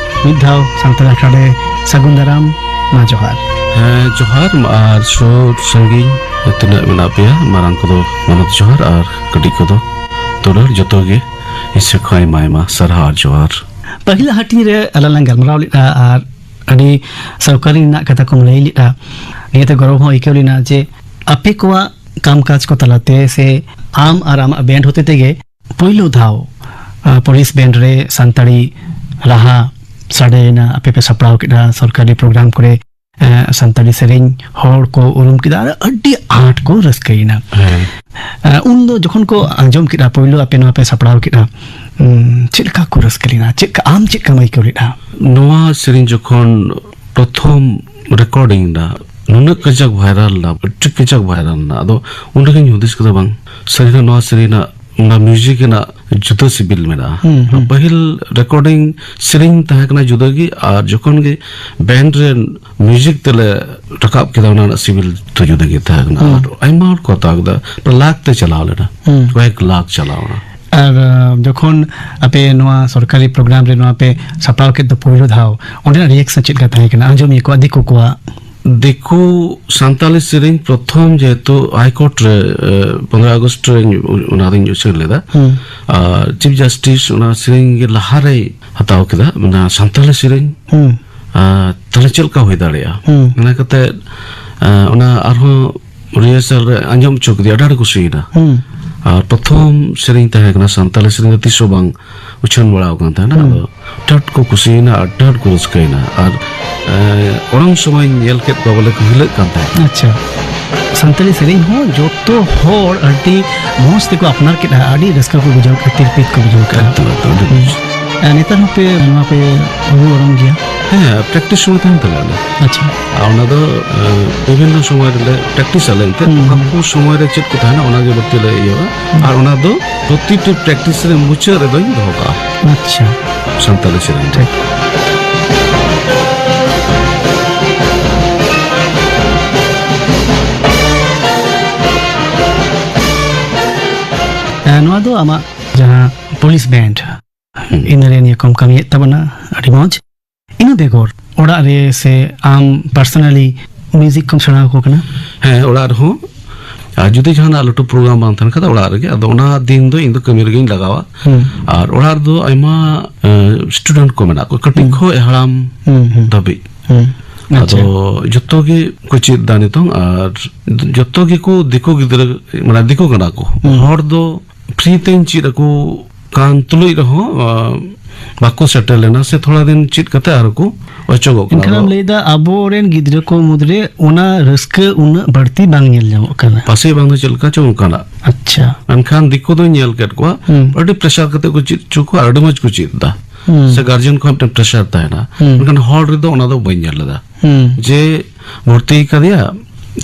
ᱢᱤᱫ ᱫᱷᱟᱣ ᱥᱟᱱᱛᱟᱲ ᱟᱠᱷᱲᱟ ᱨᱮ ᱥᱟᱹᱜᱩᱱ ᱫᱟᱨᱟᱢ, ᱢᱟ ᱡᱚᱦᱟᱨ᱾ ᱦᱮᱸ, ᱡᱚᱦᱟᱨ, ᱢᱟ ᱟᱨ ᱥᱩᱨ ᱥᱟᱺᱜᱤᱧ ᱛᱤᱱᱟᱹᱜ ᱢᱮᱱᱟᱜ ᱯᱮᱭᱟ, ᱢᱟᱨᱟᱝ ᱠᱚᱫᱚ ᱢᱟᱱᱚᱛ ᱡᱚᱦᱟᱨ ᱟᱨ ᱠᱟᱹᱴᱤᱡ ᱠᱚᱫᱚ ᱫᱩᱞᱟᱹᱲ, ᱡᱚᱛᱚ ᱜᱮ ᱤᱧ ᱥᱮᱫ ᱠᱷᱚᱱ ᱟᱭᱢᱟ ᱟᱭᱢᱟ ᱥᱟᱨᱦᱟᱣ ᱟᱨ ᱡᱚᱦᱟᱨ᱾ ᱯᱟᱹᱦᱤᱞᱟᱜ ᱦᱟᱹᱴᱤᱧ ᱨᱮ ᱟᱞᱟᱝ ᱞᱟᱝ ᱜᱟᱞᱢᱟᱨᱟᱣ ᱞᱮᱫᱼᱟ ᱟᱨ ᱟᱹᱰᱤ ᱥᱚᱨᱠᱟᱨᱤ ᱨᱮᱱᱟᱜ ᱠᱟᱛᱷᱟ ᱠᱚᱢ ᱞᱟᱹᱭ ᱞᱮᱫᱼᱟ᱾ ᱱᱤᱭᱟᱹᱛᱮ ᱜᱚᱨᱚᱵᱽ ᱦᱚᱸ ᱟᱹᱭᱠᱟᱹᱣ ᱞᱮᱱᱟ ᱡᱮ ᱟᱯᱮ ᱠᱚᱣᱟᱜ ᱠᱟᱢ ᱠᱟᱡᱽ ᱠᱚ ᱛᱟᱞᱟᱛᱮ ᱥᱮ ᱟᱢ ᱟᱨ ᱟᱢᱟᱜ ᱵᱮᱱᱰ ᱦᱚᱛᱮ ᱛᱮᱜᱮ ᱯᱳᱭᱞᱳ ᱫᱷᱟᱣ, ᱟ, ᱯᱩᱞᱤᱥ ᱵᱮᱱᱰ ᱨᱮ ᱥᱟᱱᱛᱟᱲᱤ ᱨᱟᱦᱟ ᱥᱟᱰᱮᱭᱮᱱᱟ, ᱟᱯᱮ ᱯᱮ ᱥᱟᱯᱲᱟᱣ ᱠᱮᱫᱟ ᱥᱚᱨᱠᱟᱨᱤ ᱯᱨᱳᱜᱨᱟᱢ ᱠᱚᱨᱮ, ᱮ, ᱥᱟᱱᱛᱟᱲᱤ ᱥᱮᱨᱮᱧ ᱦᱚᱲ ᱠᱚ ᱩᱨᱩᱢ ᱠᱮᱫᱟ ᱟᱨ ᱟᱹᱰᱤ ᱟᱸᱴ ᱠᱚ ᱨᱟᱹᱥᱠᱟᱹᱭᱮᱱᱟ᱾ ᱦᱮᱸ᱾ ᱮ, ᱩᱱ ᱫᱚ ᱡᱚᱠᱷᱚᱱ ᱠᱚ ᱟᱸᱡᱚᱢ ᱠᱮᱫᱟ, ᱯᱳᱭᱞᱳ ᱟᱯᱮ ᱱᱚᱣᱟ ᱯᱮ ᱥᱟᱯᱲᱟᱣ ᱠᱮᱫᱟ, ᱩᱢ, ᱪᱮᱫ ᱞᱮᱠᱟ ᱠᱚ ᱨᱟᱹᱥᱠᱟᱹ ᱞᱮᱱᱟ? ᱪᱮᱫ ᱞᱮᱠᱟ, ᱟᱢ ᱪᱮᱫ ᱞᱮᱠᱟᱢ ᱟᱹᱭᱠᱟᱹᱣ ᱞᱮᱫᱟ? ᱱᱚᱣᱟ ᱥᱮᱨᱮᱧ ᱡᱚᱠᱷᱚᱱ ᱯᱨᱚᱛᱷᱚᱢ ᱨᱮᱠᱚᱨᱰᱤᱝ ᱮᱱᱟ, ᱱᱩᱱᱟᱹᱜ ᱠᱟᱡᱟᱠ ᱵᱷᱟᱭᱨᱟᱞ ᱮᱱᱟ, ᱟᱹᱰᱤ ᱠᱟᱡᱟᱠ ᱵᱷᱟᱭᱨᱟᱞ ᱮᱱᱟ᱾ ᱟᱫᱚ ᱩᱱ ᱨᱮᱜᱮᱧ ᱦᱩᱫᱤᱥ ᱠᱮᱫᱟ, ᱵᱟᱝ, ᱥᱟᱹᱨᱤᱱᱟᱜ ᱱᱚᱣᱟ ᱥᱮᱨᱮᱧ ᱨᱮᱱᱟᱜ, ᱚᱱᱟ ᱢᱤᱣᱡᱤᱠ ᱨᱮᱱᱟᱜ ᱡᱩᱫᱟᱹ ᱥᱤᱵᱤᱞ ᱢᱮᱱᱟᱜᱼᱟ᱾ ᱦᱩᱸ, ᱦᱩᱸ᱾ ᱯᱟᱹᱦᱤᱞ ᱨᱮᱠᱚᱨᱰᱤᱝ ᱥᱮᱨᱮᱧ ᱛᱟᱦᱮᱸ ᱠᱟᱱᱟ ᱡᱩᱫᱟᱹ ᱜᱮ, ᱟᱨ ᱡᱚᱠᱷᱚᱱ ᱜᱮ ᱵᱮᱱᱰ ᱨᱮ ᱢᱤᱣᱡᱤᱠ ᱛᱮᱞᱮ ᱨᱟᱠᱟᱵ ᱠᱮᱫᱟ, ᱚᱱᱟ ᱨᱮᱱᱟᱜ ᱥᱤᱵᱤᱞ ᱫᱚ ᱡᱩᱫᱟᱹ ᱜᱮ ᱛᱟᱦᱮᱸ ᱠᱟᱱᱟ᱾ ᱦᱩᱸ᱾ ᱟᱨ ᱟᱭᱢᱟ ᱦᱚᱲ ᱠᱚ ᱦᱟᱛᱟᱣ ᱠᱮᱫᱟ, ᱯᱨᱟᱭ ᱞᱟᱠᱷ ᱛᱮ ᱪᱟᱞᱟᱣ ᱞᱮᱱᱟ, ᱦᱩᱸ᱾ ᱠᱚᱭᱮᱠ ᱞᱟᱠᱷ ᱪᱟᱞᱟᱣ ᱮᱱᱟ᱾ ᱟᱨ, ᱟ, ᱡᱚᱠᱷᱚᱱ ᱟᱯᱮ ᱱᱚᱣᱟ ᱥᱚᱨᱠᱟᱨᱤ ᱯᱨᱳᱜᱨᱟᱢ ᱨᱮ ᱱᱚᱣᱟ ᱯᱮ ᱥᱟᱯᱲᱟᱣ ᱠᱮᱫ ᱫᱚ ᱯᱳᱭᱞᱳ ᱫᱷᱟᱣ, ᱚᱸᱰᱮᱱᱟᱜ ᱨᱤᱭᱮᱠᱥᱚᱱ ᱪᱮᱫ ᱞᱮᱠᱟ ᱛᱟᱦᱮᱸ ᱠᱟᱱᱟ ᱟᱸᱡᱚᱢᱤᱭᱟᱹ ᱠᱚᱣᱟᱜ, ᱫᱤᱠᱩ ᱠᱚᱣᱟᱜ? ᱫᱤᱠᱩ ᱥᱟᱱᱛᱟᱞᱤ ᱥᱮᱨᱮᱧ ᱯᱨᱚᱛᱷᱚᱢ ᱡᱮᱦᱮᱛᱩ ᱦᱟᱭ ᱠᱳᱨᱴ ᱨᱮ, ᱮ, ᱯᱚᱱᱨᱚᱭ ᱟᱜᱚᱥᱴ ᱨᱮ ᱚᱱᱟ ᱫᱚᱧ ᱩᱪᱷᱟᱹᱱ ᱞᱮᱫᱟ᱾ ᱦᱩᱸ᱾ ᱟᱨ ᱪᱤᱯ ᱡᱟᱥᱴᱤᱥ ᱚᱱᱟ ᱥᱮᱨᱮᱧ ᱜᱮ ᱞᱟᱦᱟᱨᱮᱭ ᱦᱟᱛᱟᱣ ᱠᱮᱫᱟ, ᱢᱟᱱᱮ ᱥᱟᱱᱛᱟᱞᱤ ᱥᱮᱨᱮᱧ᱾ ᱦᱩᱸ᱾ ᱟᱨ ᱛᱟᱦᱞᱮ ᱪᱮᱫ ᱞᱮᱠᱟ ᱦᱩᱭ ᱫᱟᱲᱮᱭᱟᱜᱼᱟ? ᱦᱩᱸ᱾ ᱚᱱᱟ ᱠᱟᱛᱮ, ᱮ, ᱚᱱᱟ ᱟᱨᱦᱚᱸ ᱨᱤᱦᱟᱨᱥᱟᱞ ᱨᱮ ᱟᱸᱡᱚᱢ ᱦᱚᱪᱚ ᱠᱮᱫᱮᱭᱟ, ᱟᱹᱰᱤ ᱟᱸᱴ ᱠᱩᱥᱤᱭᱮᱱᱟ᱾ ᱦᱩᱸ᱾ ᱟᱨ ᱯᱨᱚᱛᱷᱚᱢ ᱥᱮᱨᱮᱧ ᱛᱟᱦᱮᱸ ᱠᱟᱱᱟ, ᱥᱟᱱᱛᱟᱞᱤ ᱥᱮᱨᱮᱧ ᱫᱚ ᱛᱤᱥ ᱦᱚᱸ ᱵᱟᱝ ᱩᱪᱷᱟᱹᱱ ᱵᱟᱲᱟ ᱟᱠᱟᱱ ᱛᱟᱦᱮᱱᱟ᱾ ᱦᱩᱸ᱾ ᱟᱫᱚ ᱟᱹᱰᱤ ᱟᱸᱴ ᱠᱚ ᱠᱩᱥᱤᱭᱮᱱᱟ, ᱟᱹᱰᱤ ᱟᱸᱴ ᱠᱚ ᱨᱟᱹᱥᱠᱟᱹᱭᱮᱱᱟ᱾ ᱟᱨ, ᱮ, ᱚᱲᱟᱝ ᱥᱚᱢᱚᱭ ᱧᱮᱞ ᱠᱮᱫ ᱠᱚᱣᱟ, ᱵᱚᱞᱮ ᱠᱚ ᱦᱤᱞᱟᱹᱜ ᱠᱟᱱ ᱛᱟᱦᱮᱸᱫ᱾ ᱟᱪᱪᱷᱟ᱾ ᱥᱟᱱᱛᱟᱲᱤ ᱥᱮᱨᱮᱧ ᱦᱚᱸ ᱡᱚᱛᱚ ᱦᱚᱲ ᱟᱹᱰᱤ ᱢᱚᱸᱡᱽ ᱛᱮᱠᱚ ᱟᱯᱱᱟᱨ ᱠᱮᱫᱼᱟ, ᱟᱹᱰᱤ ᱨᱟᱹᱥᱠᱟᱹ ᱠᱚ ᱵᱩᱡᱷᱟᱹᱣ ᱠᱮᱫᱼᱟ, ᱛᱤᱨᱯᱤᱛ ᱠᱚ ᱵᱩᱡᱷᱟᱹᱣ ᱠᱮᱫᱼᱟ᱾ ᱮᱠᱫᱚᱢ, ᱮᱠᱫᱚᱢ, ᱟᱹᱰᱤ ᱢᱚᱸᱡᱽ᱾ ᱟᱨ ᱱᱮᱛᱟᱨ ᱦᱚᱸᱯᱮ ᱱᱚᱣᱟ ᱯᱮ ᱨᱩ ᱚᱨᱚᱝ ᱜᱮᱭᱟ? ᱦᱮᱸ, ᱯᱨᱮᱠᱴᱤᱥ ᱥᱚᱢᱚᱭ ᱛᱟᱦᱮᱱ ᱛᱟᱞᱮᱭᱟ ᱟᱞᱮ᱾ ᱟᱪᱪᱷᱟ᱾ ᱟᱨ ᱚᱱᱟ ᱫᱚ, ᱮ, ᱵᱤᱵᱷᱤᱱᱱᱚ ᱥᱚᱢᱚᱭ ᱨᱮᱞᱮ ᱯᱨᱮᱠᱴᱤᱥ ᱟᱞᱮ ᱮᱱᱛᱮᱫ᱾ ᱦᱩᱸ, ᱚᱠᱟ ᱦᱩᱸ᱾ ᱠᱚ ᱥᱚᱢᱚᱭ ᱨᱮ ᱪᱮᱫ ᱠᱚ ᱛᱟᱦᱮᱱᱟ, ᱚᱱᱟ ᱜᱮ ᱵᱟᱹᱲᱛᱤ ᱞᱮ ᱤᱭᱟᱹᱣᱟ᱾ ᱦᱩᱸ᱾ ᱟᱨ ᱚᱱᱟ ᱫᱚ ᱯᱨᱚᱛᱤᱴᱤ ᱯᱨᱮᱠᱴᱤᱥ ᱨᱮ ᱢᱩᱪᱟᱹᱫ ᱨᱮᱫᱚᱧ ᱫᱚᱦᱚ ᱠᱟᱜᱼᱟ᱾ ᱟᱪᱪᱷᱟ᱾ ᱥᱟᱱᱛᱟᱞᱤ ᱥᱮᱨᱮᱧ᱾ ᱴᱷᱤᱠ᱾ ᱮ, ᱱᱚᱣᱟ ᱫᱚ ᱟᱢᱟᱜ ᱡᱟᱦᱟᱸ ᱯᱩᱞᱤᱥ ᱵᱮᱱᱰ, ᱦᱩᱸ᱾ ᱤᱱᱟᱹ ᱨᱮ ᱱᱤᱭᱟᱹ ᱠᱚᱢ ᱠᱟᱹᱢᱤᱭᱮᱫ ᱛᱟᱵᱚᱱᱟ, ᱟᱹᱰᱤ ᱢᱚᱡᱽ᱾ ᱤᱱᱟᱹ ᱵᱮᱜᱚᱨ ᱚᱲᱟᱜ ᱨᱮ ᱥᱮ ᱟᱢ ᱯᱟᱨᱥᱚᱱᱟᱞᱤ ᱢᱤᱣᱡᱤᱠ ᱠᱚᱢ ᱥᱮᱬᱟ ᱟᱠᱚ ᱠᱟᱱᱟ? ᱦᱮᱸ, ᱚᱲᱟᱜ ᱨᱮᱦᱚᱸ ᱟᱨ ᱡᱩᱫᱤ ᱡᱟᱦᱟᱱᱟᱜ ᱞᱟᱹᱴᱩ ᱯᱨᱳᱜᱨᱟᱢ ᱵᱟᱝ ᱛᱟᱦᱮᱱ ᱠᱷᱟᱱ ᱫᱚ ᱚᱲᱟᱜ ᱨᱮᱜᱮ, ᱟᱫᱚ ᱚᱱᱟ ᱫᱤᱱ ᱫᱚ ᱤᱧ ᱫᱚ ᱠᱟᱹᱢᱤ ᱨᱮᱜᱮᱧ ᱞᱟᱜᱟᱣᱟ᱾ ᱦᱩᱸ᱾ ᱟᱨ ᱚᱲᱟᱜ ᱨᱮᱫᱚ ᱟᱭᱢᱟ ᱥᱴᱩᱰᱮᱱᱴ ᱠᱚ ᱢᱮᱱᱟᱜ ᱠᱚᱣᱟ, ᱠᱟᱹᱴᱤᱡ ᱦᱩᱸ᱾ ᱠᱷᱚᱱ ᱦᱟᱲᱟᱢ ᱦᱩᱸ, ᱦᱩᱸ᱾ ᱫᱷᱟᱹᱵᱤᱡ᱾ ᱦᱩᱸ᱾ ᱟᱪᱪᱷᱟ᱾ ᱟᱫᱚ ᱡᱚᱛᱚ ᱜᱮ ᱠᱚ ᱪᱮᱫ ᱫᱟ ᱱᱤᱛᱚᱝ, ᱟᱨ ᱡᱚᱛᱚ ᱜᱮᱠᱚ ᱫᱤᱠᱩ ᱜᱤᱫᱽᱨᱟᱹ, ᱢᱟᱱᱮ ᱫᱤᱠᱩ ᱠᱟᱱᱟ ᱠᱚ᱾ ᱦᱩᱸ᱾ ᱦᱚᱲ ᱫᱚ ᱯᱷᱨᱤ ᱛᱮᱧ ᱪᱮᱫ ᱟᱠᱚ ᱠᱟᱱ ᱛᱩᱞᱩᱡ ᱨᱮᱦᱚᱸ, ᱟ, ᱵᱟᱠᱚ ᱥᱮᱴᱮᱨ ᱞᱮᱱᱟ, ᱥᱮ ᱛᱷᱚᱲᱟ ᱫᱤᱱ ᱪᱮᱫ ᱠᱟᱛᱮ ᱟᱨᱦᱚᱸ ᱠᱚ ᱚᱪᱚᱜᱚᱜ ᱠᱟᱱᱟ᱾ ᱮᱱᱠᱷᱟᱱ ᱮᱢ ᱟᱫᱚ ᱞᱟᱹᱭᱫᱟ ᱟᱵᱚᱨᱮᱱ ᱜᱤᱫᱽᱨᱟᱹ ᱠᱚ ᱢᱩᱫᱽᱨᱮ ᱚᱱᱟ ᱨᱟᱹᱥᱠᱟᱹ ᱩᱱᱟᱹᱜ ᱵᱟᱹᱲᱛᱤ ᱵᱟᱝ ᱧᱮᱞ ᱧᱟᱢᱚᱜ ᱠᱟᱱᱟ᱾ ᱯᱟᱥᱮᱡ ᱵᱟᱝ ᱫᱚ ᱪᱮᱫ ᱞᱮᱠᱟ ᱪᱚᱝ ᱚᱱᱠᱟᱱᱟᱜ᱾ ᱟᱪᱪᱷᱟ᱾ ᱢᱮᱱᱠᱷᱟᱱ ᱫᱤᱠᱩ ᱫᱚᱧ ᱧᱮᱞ ᱠᱮᱫ ᱠᱚᱣᱟ, ᱦᱩᱸ᱾ ᱟᱹᱰᱤ ᱯᱨᱮᱥᱟᱨ ᱠᱟᱛᱮ ᱠᱚ ᱪᱮᱫ ᱦᱚᱪᱚ ᱠᱚᱣᱟ, ᱟᱹᱰᱤ ᱢᱚᱡᱽ ᱠᱚ ᱪᱮᱫ ᱮᱫᱟ᱾ ᱦᱩᱸ᱾ ᱥᱮ ᱜᱟᱨᱡᱮᱱ ᱠᱷᱚᱱ ᱢᱤᱫᱴᱮᱱ ᱯᱨᱮᱥᱟᱨ ᱛᱟᱦᱮᱱᱟ᱾ ᱦᱩᱸ᱾ ᱢᱮᱱᱠᱷᱟᱱ ᱦᱚᱲ ᱨᱮᱫᱚ ᱚᱱᱟ ᱫᱚ ᱵᱟᱹᱧ ᱧᱮᱞ ᱞᱮᱫᱟ᱾ ᱦᱩᱸ᱾ ᱡᱮ ᱵᱷᱚᱨᱛᱤ ᱠᱟᱫᱮᱭᱟ,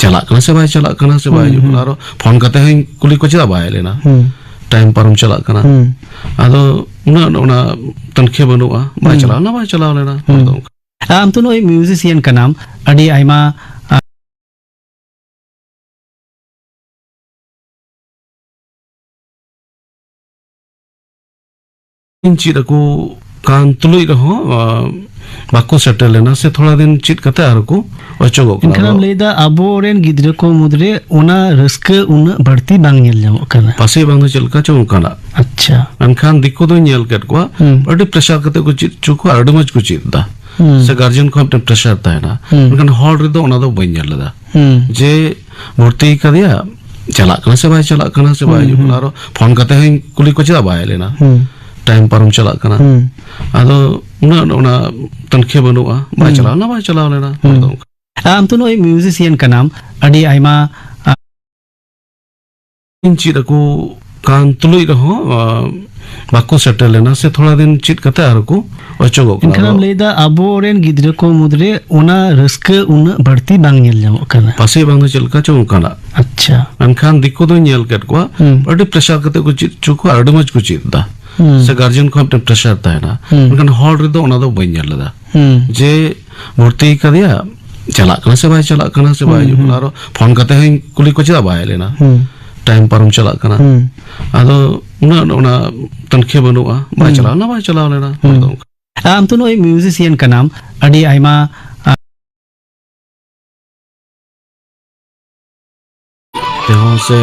ᱪᱟᱞᱟᱜ ᱠᱟᱱᱟ ᱥᱮ ᱵᱟᱭ ᱪᱟᱞᱟᱜ ᱠᱟᱱᱟ, ᱥᱮ ᱵᱟᱭ ᱦᱩᱸ, ᱦᱤᱡᱩᱜ ᱠᱟᱱᱟ᱾ ᱦᱩᱸ᱾ ᱟᱨᱚ ᱯᱷᱳᱱ ᱠᱟᱛᱮ ᱦᱚᱸᱧ ᱠᱩᱞᱤ ᱠᱚᱣᱟ, "ᱪᱮᱫᱟᱜ ᱵᱟᱭ ᱦᱮᱡ ᱞᱮᱱᱟ?" ᱦᱩᱸ᱾ ᱴᱟᱭᱤᱢ ᱯᱟᱨᱚᱢ ᱪᱟᱞᱟᱜ ᱠᱟᱱᱟ᱾ ᱦᱩᱸ᱾ ᱟᱫᱚ ᱩᱱᱟᱹᱜ ᱚᱱᱟ ᱛᱟᱹᱱᱠᱷᱮ ᱵᱟᱹᱱᱩᱜᱼᱟ, ᱵᱟᱭ ᱦᱩᱸ᱾ ᱪᱟᱞᱟᱣ ᱞᱮᱱᱟ, ᱵᱟᱭ ᱪᱟᱞᱟᱣ ᱞᱮᱱᱟ᱾ ᱦᱩᱸ᱾ ᱟᱫᱚ ᱚᱱᱠᱟ᱾ ᱟᱢ ᱛᱚ ᱱᱚᱜᱼᱚᱭ ᱢᱤᱣᱡᱤᱥᱤᱭᱟᱱ ᱠᱟᱱᱟᱢ, ᱟᱹᱰᱤ ᱟᱭᱢᱟ, ᱟ, ᱤᱧ ᱪᱮᱫ ᱟᱠᱚ ᱠᱟᱱ ᱛᱩᱞᱩᱡ ᱨᱮᱦᱚᱸ, ᱟ, ᱵᱟᱠᱚ ᱥᱮᱴᱮᱨ ᱞᱮᱱᱟ, ᱥᱮ ᱛᱷᱚᱲᱟ ᱫᱤᱱ ᱪᱮᱫ ᱠᱟᱛᱮ ᱟᱨᱦᱚᱸ ᱠᱚ ᱚᱪᱚᱜᱚᱜ ᱠᱟᱱᱟ᱾ ᱮᱱᱠᱷᱟᱱ ᱮᱢ ᱟᱫᱚ ᱞᱟᱹᱭᱫᱟ ᱟᱵᱚᱨᱮᱱ ᱜᱤᱫᱽᱨᱟᱹ ᱠᱚ ᱢᱩᱫᱽᱨᱮ ᱚᱱᱟ ᱨᱟᱹᱥᱠᱟᱹ ᱩᱱᱟᱹᱜ ᱵᱟᱹᱲᱛᱤ ᱵᱟᱝ ᱧᱮᱞ ᱧᱟᱢᱚᱜ ᱠᱟᱱᱟ᱾ ᱯᱟᱥᱮᱡ ᱵᱟᱝ ᱫᱚ ᱪᱮᱫ ᱞᱮᱠᱟ ᱪᱚᱝ ᱚᱱᱠᱟᱱᱟᱜ᱾ ᱟᱪᱪᱷᱟ᱾ ᱢᱮᱱᱠᱷᱟᱱ ᱫᱤᱠᱩ ᱫᱚᱧ ᱧᱮᱞ ᱠᱮᱫ ᱠᱚᱣᱟ, ᱦᱩᱸ᱾ ᱟᱹᱰᱤ ᱯᱨᱮᱥᱟᱨ ᱠᱟᱛᱮ ᱠᱚ ᱪᱮᱫ ᱦᱚᱪᱚ ᱠᱚᱣᱟ, ᱟᱹᱰᱤ ᱢᱚᱡᱽ ᱠᱚ ᱪᱮᱫ ᱮᱫᱟ᱾ ᱦᱩᱸ᱾ ᱥᱮ ᱜᱟᱨᱡᱮᱱ ᱠᱷᱚᱱ ᱢᱤᱫᱴᱮᱱ ᱯᱨᱮᱥᱟᱨ ᱛᱟᱦᱮᱱᱟ᱾ ᱦᱩᱸ᱾ ᱢᱮᱱᱠᱷᱟᱱ ᱦᱚᱲ ᱨᱮᱫᱚ ᱚᱱᱟ ᱫᱚ ᱵᱟᱹᱧ ᱧᱮᱞ ᱞᱮᱫᱟ᱾ ᱦᱩᱸ᱾ ᱡᱮ ᱵᱷᱚᱨᱛᱤ ᱠᱟᱫᱮᱭᱟ, ᱪᱟᱞᱟᱜ ᱠᱟᱱᱟ ᱥᱮ ᱵᱟᱭ ᱪᱟᱞᱟᱜ ᱠᱟᱱᱟ, ᱥᱮ ᱵᱟᱭ ᱦᱩᱸ, ᱦᱤᱡᱩᱜ ᱠᱟᱱᱟ᱾ ᱦᱩᱸ᱾ ᱟᱨᱚ ᱯᱷᱳᱱ ᱠᱟᱛᱮ ᱦᱚᱸᱧ ᱠᱩᱞᱤ ᱠᱚᱣᱟ, "ᱪᱮᱫᱟᱜ ᱵᱟᱭ ᱦᱮᱡ ᱞᱮᱱᱟ?" ᱦᱩᱸ᱾ ᱴᱟᱭᱤᱢ ᱯᱟᱨᱚᱢ ᱪᱟᱞᱟᱜ ᱠᱟᱱᱟ᱾ ᱦᱩᱸ᱾ ᱟᱫᱚ ᱩᱱᱟᱹᱜ ᱚᱱᱟ ᱛᱟᱹᱱᱠᱷᱮ ᱵᱟᱹᱱᱩᱜᱼᱟ, ᱵᱟᱭ ᱦᱩᱸ᱾ ᱪᱟᱞᱟᱣ ᱞᱮᱱᱟ, ᱵᱟᱭ ᱪᱟᱞᱟᱣ ᱞᱮᱱᱟ᱾ ᱦᱩᱸ᱾ ᱟᱫᱚ ᱚᱱᱠᱟ᱾ ᱟᱢ ᱛᱚ ᱱᱚᱜᱼᱚᱭ ᱢᱤᱣᱡᱤᱥᱤᱭᱟᱱ ᱠᱟᱱᱟᱢ, ᱟᱹᱰᱤ ᱟᱭᱢᱟ, ᱟ, ᱤᱧ ᱪᱮᱫ ᱟᱠᱚ ᱠᱟᱱ ᱛᱩᱞᱩᱡ ᱨᱮᱦᱚᱸ, ᱟ, ᱵᱟᱠᱚ ᱥᱮᱴᱮᱨ ᱞᱮᱱᱟ, ᱥᱮ ᱛᱷᱚᱲᱟ ᱫᱤᱱ ᱪᱮᱫ ᱠᱟᱛᱮ ᱟᱨᱦᱚᱸ ᱠᱚ ᱚᱪᱚᱜᱚᱜ ᱠᱟᱱᱟ᱾ ᱮᱱᱠᱷᱟᱱ ᱮᱢ ᱟᱫᱚ ᱞᱟᱹᱭᱫᱟ ᱟᱵᱚᱨᱮᱱ ᱜᱤᱫᱽᱨᱟᱹ ᱠᱚ ᱢᱩᱫᱽᱨᱮ ᱚᱱᱟ ᱨᱟᱹᱥᱠᱟᱹ ᱩᱱᱟᱹᱜ ᱵᱟᱹᱲᱛᱤ ᱵᱟᱝ ᱧᱮᱞ ᱧᱟᱢᱚᱜ ᱠᱟᱱᱟ᱾ ᱯᱟᱥᱮᱡ ᱵᱟᱝ ᱫᱚ ᱪᱮᱫ ᱞᱮᱠᱟ ᱪᱚᱝ ᱚᱱᱠᱟᱱᱟᱜ᱾ ᱟᱪᱪᱷᱟ᱾ ᱢᱮᱱᱠᱷᱟᱱ ᱫᱤᱠᱩ ᱫᱚᱧ ᱧᱮᱞ ᱠᱮᱫ ᱠᱚᱣᱟ, ᱦᱩᱸ᱾ ᱟᱹᱰᱤ ᱯᱨᱮᱥᱟᱨ ᱠᱟᱛᱮ ᱠᱚ ᱪᱮᱫ ᱦᱚᱪᱚ ᱠᱚᱣᱟ, ᱟᱹᱰᱤ ᱢᱚᱡᱽ ᱠᱚ ᱪᱮᱫ ᱮᱫᱟ᱾ ᱦᱩᱸ᱾ ᱥᱮ ᱜᱟᱨᱡᱮᱱ ᱠᱷᱚᱱ ᱢᱤᱫᱴᱮᱱ ᱯᱨᱮᱥᱟᱨ ᱛᱟᱦᱮᱱᱟ᱾ ᱦᱩᱸ᱾ ᱢᱮᱱᱠᱷᱟᱱ ᱦᱚᱲ ᱨᱮᱫᱚ ᱚᱱᱟ ᱫᱚ ᱵᱟᱹᱧ ᱧᱮᱞ ᱞᱮᱫᱟ᱾ ᱦᱩᱸ᱾ ᱡᱮ ᱵᱷᱚᱨᱛᱤ ᱠᱟᱫᱮᱭᱟ, ᱪᱟᱞᱟᱜ ᱠᱟᱱᱟ ᱥᱮ ᱵᱟᱭ ᱪᱟᱞᱟᱜ ᱠᱟᱱᱟ, ᱥᱮ ᱵᱟᱭ ᱦᱩᱸ, ᱦᱤᱡᱩᱜ ᱠᱟᱱᱟ᱾ ᱦᱩᱸ᱾ ᱟᱨᱚ ᱯᱷᱳᱱ ᱠᱟᱛᱮ ᱦᱚᱸᱧ ᱠᱩᱞᱤ ᱠᱚᱣᱟ, "ᱪᱮᱫᱟᱜ ᱵᱟᱭ ᱦᱮᱡ ᱞᱮᱱᱟ?" ᱦᱩᱸ᱾ ᱴᱟᱭᱤᱢ ᱯᱟᱨᱚᱢ ᱪᱟᱞᱟᱜ ᱠᱟᱱᱟ᱾ ᱦᱩᱸ᱾ ᱟᱫᱚ ᱩᱱᱟᱹᱜ ᱚᱱᱟ ᱛᱟᱹᱱᱠᱷᱮ ᱵᱟᱹᱱᱩᱜᱼᱟ, ᱵᱟᱭ ᱦᱩᱸ᱾ ᱪᱟᱞᱟᱣ ᱞᱮᱱᱟ, ᱵᱟᱭ ᱪᱟᱞᱟᱣ ᱞᱮᱱᱟ᱾ ᱦᱩᱸ᱾ ᱟᱫᱚ ᱚᱱᱠᱟ᱾ ᱟᱢ ᱛᱚ ᱱᱚᱜᱼᱚᱭ ᱢᱤᱣᱡᱤᱥᱤᱭᱟᱱ ᱠᱟᱱᱟᱢ, ᱟᱹᱰᱤ ᱟᱭᱢᱟ, ᱟ, ᱦᱚᱸ ᱥᱮ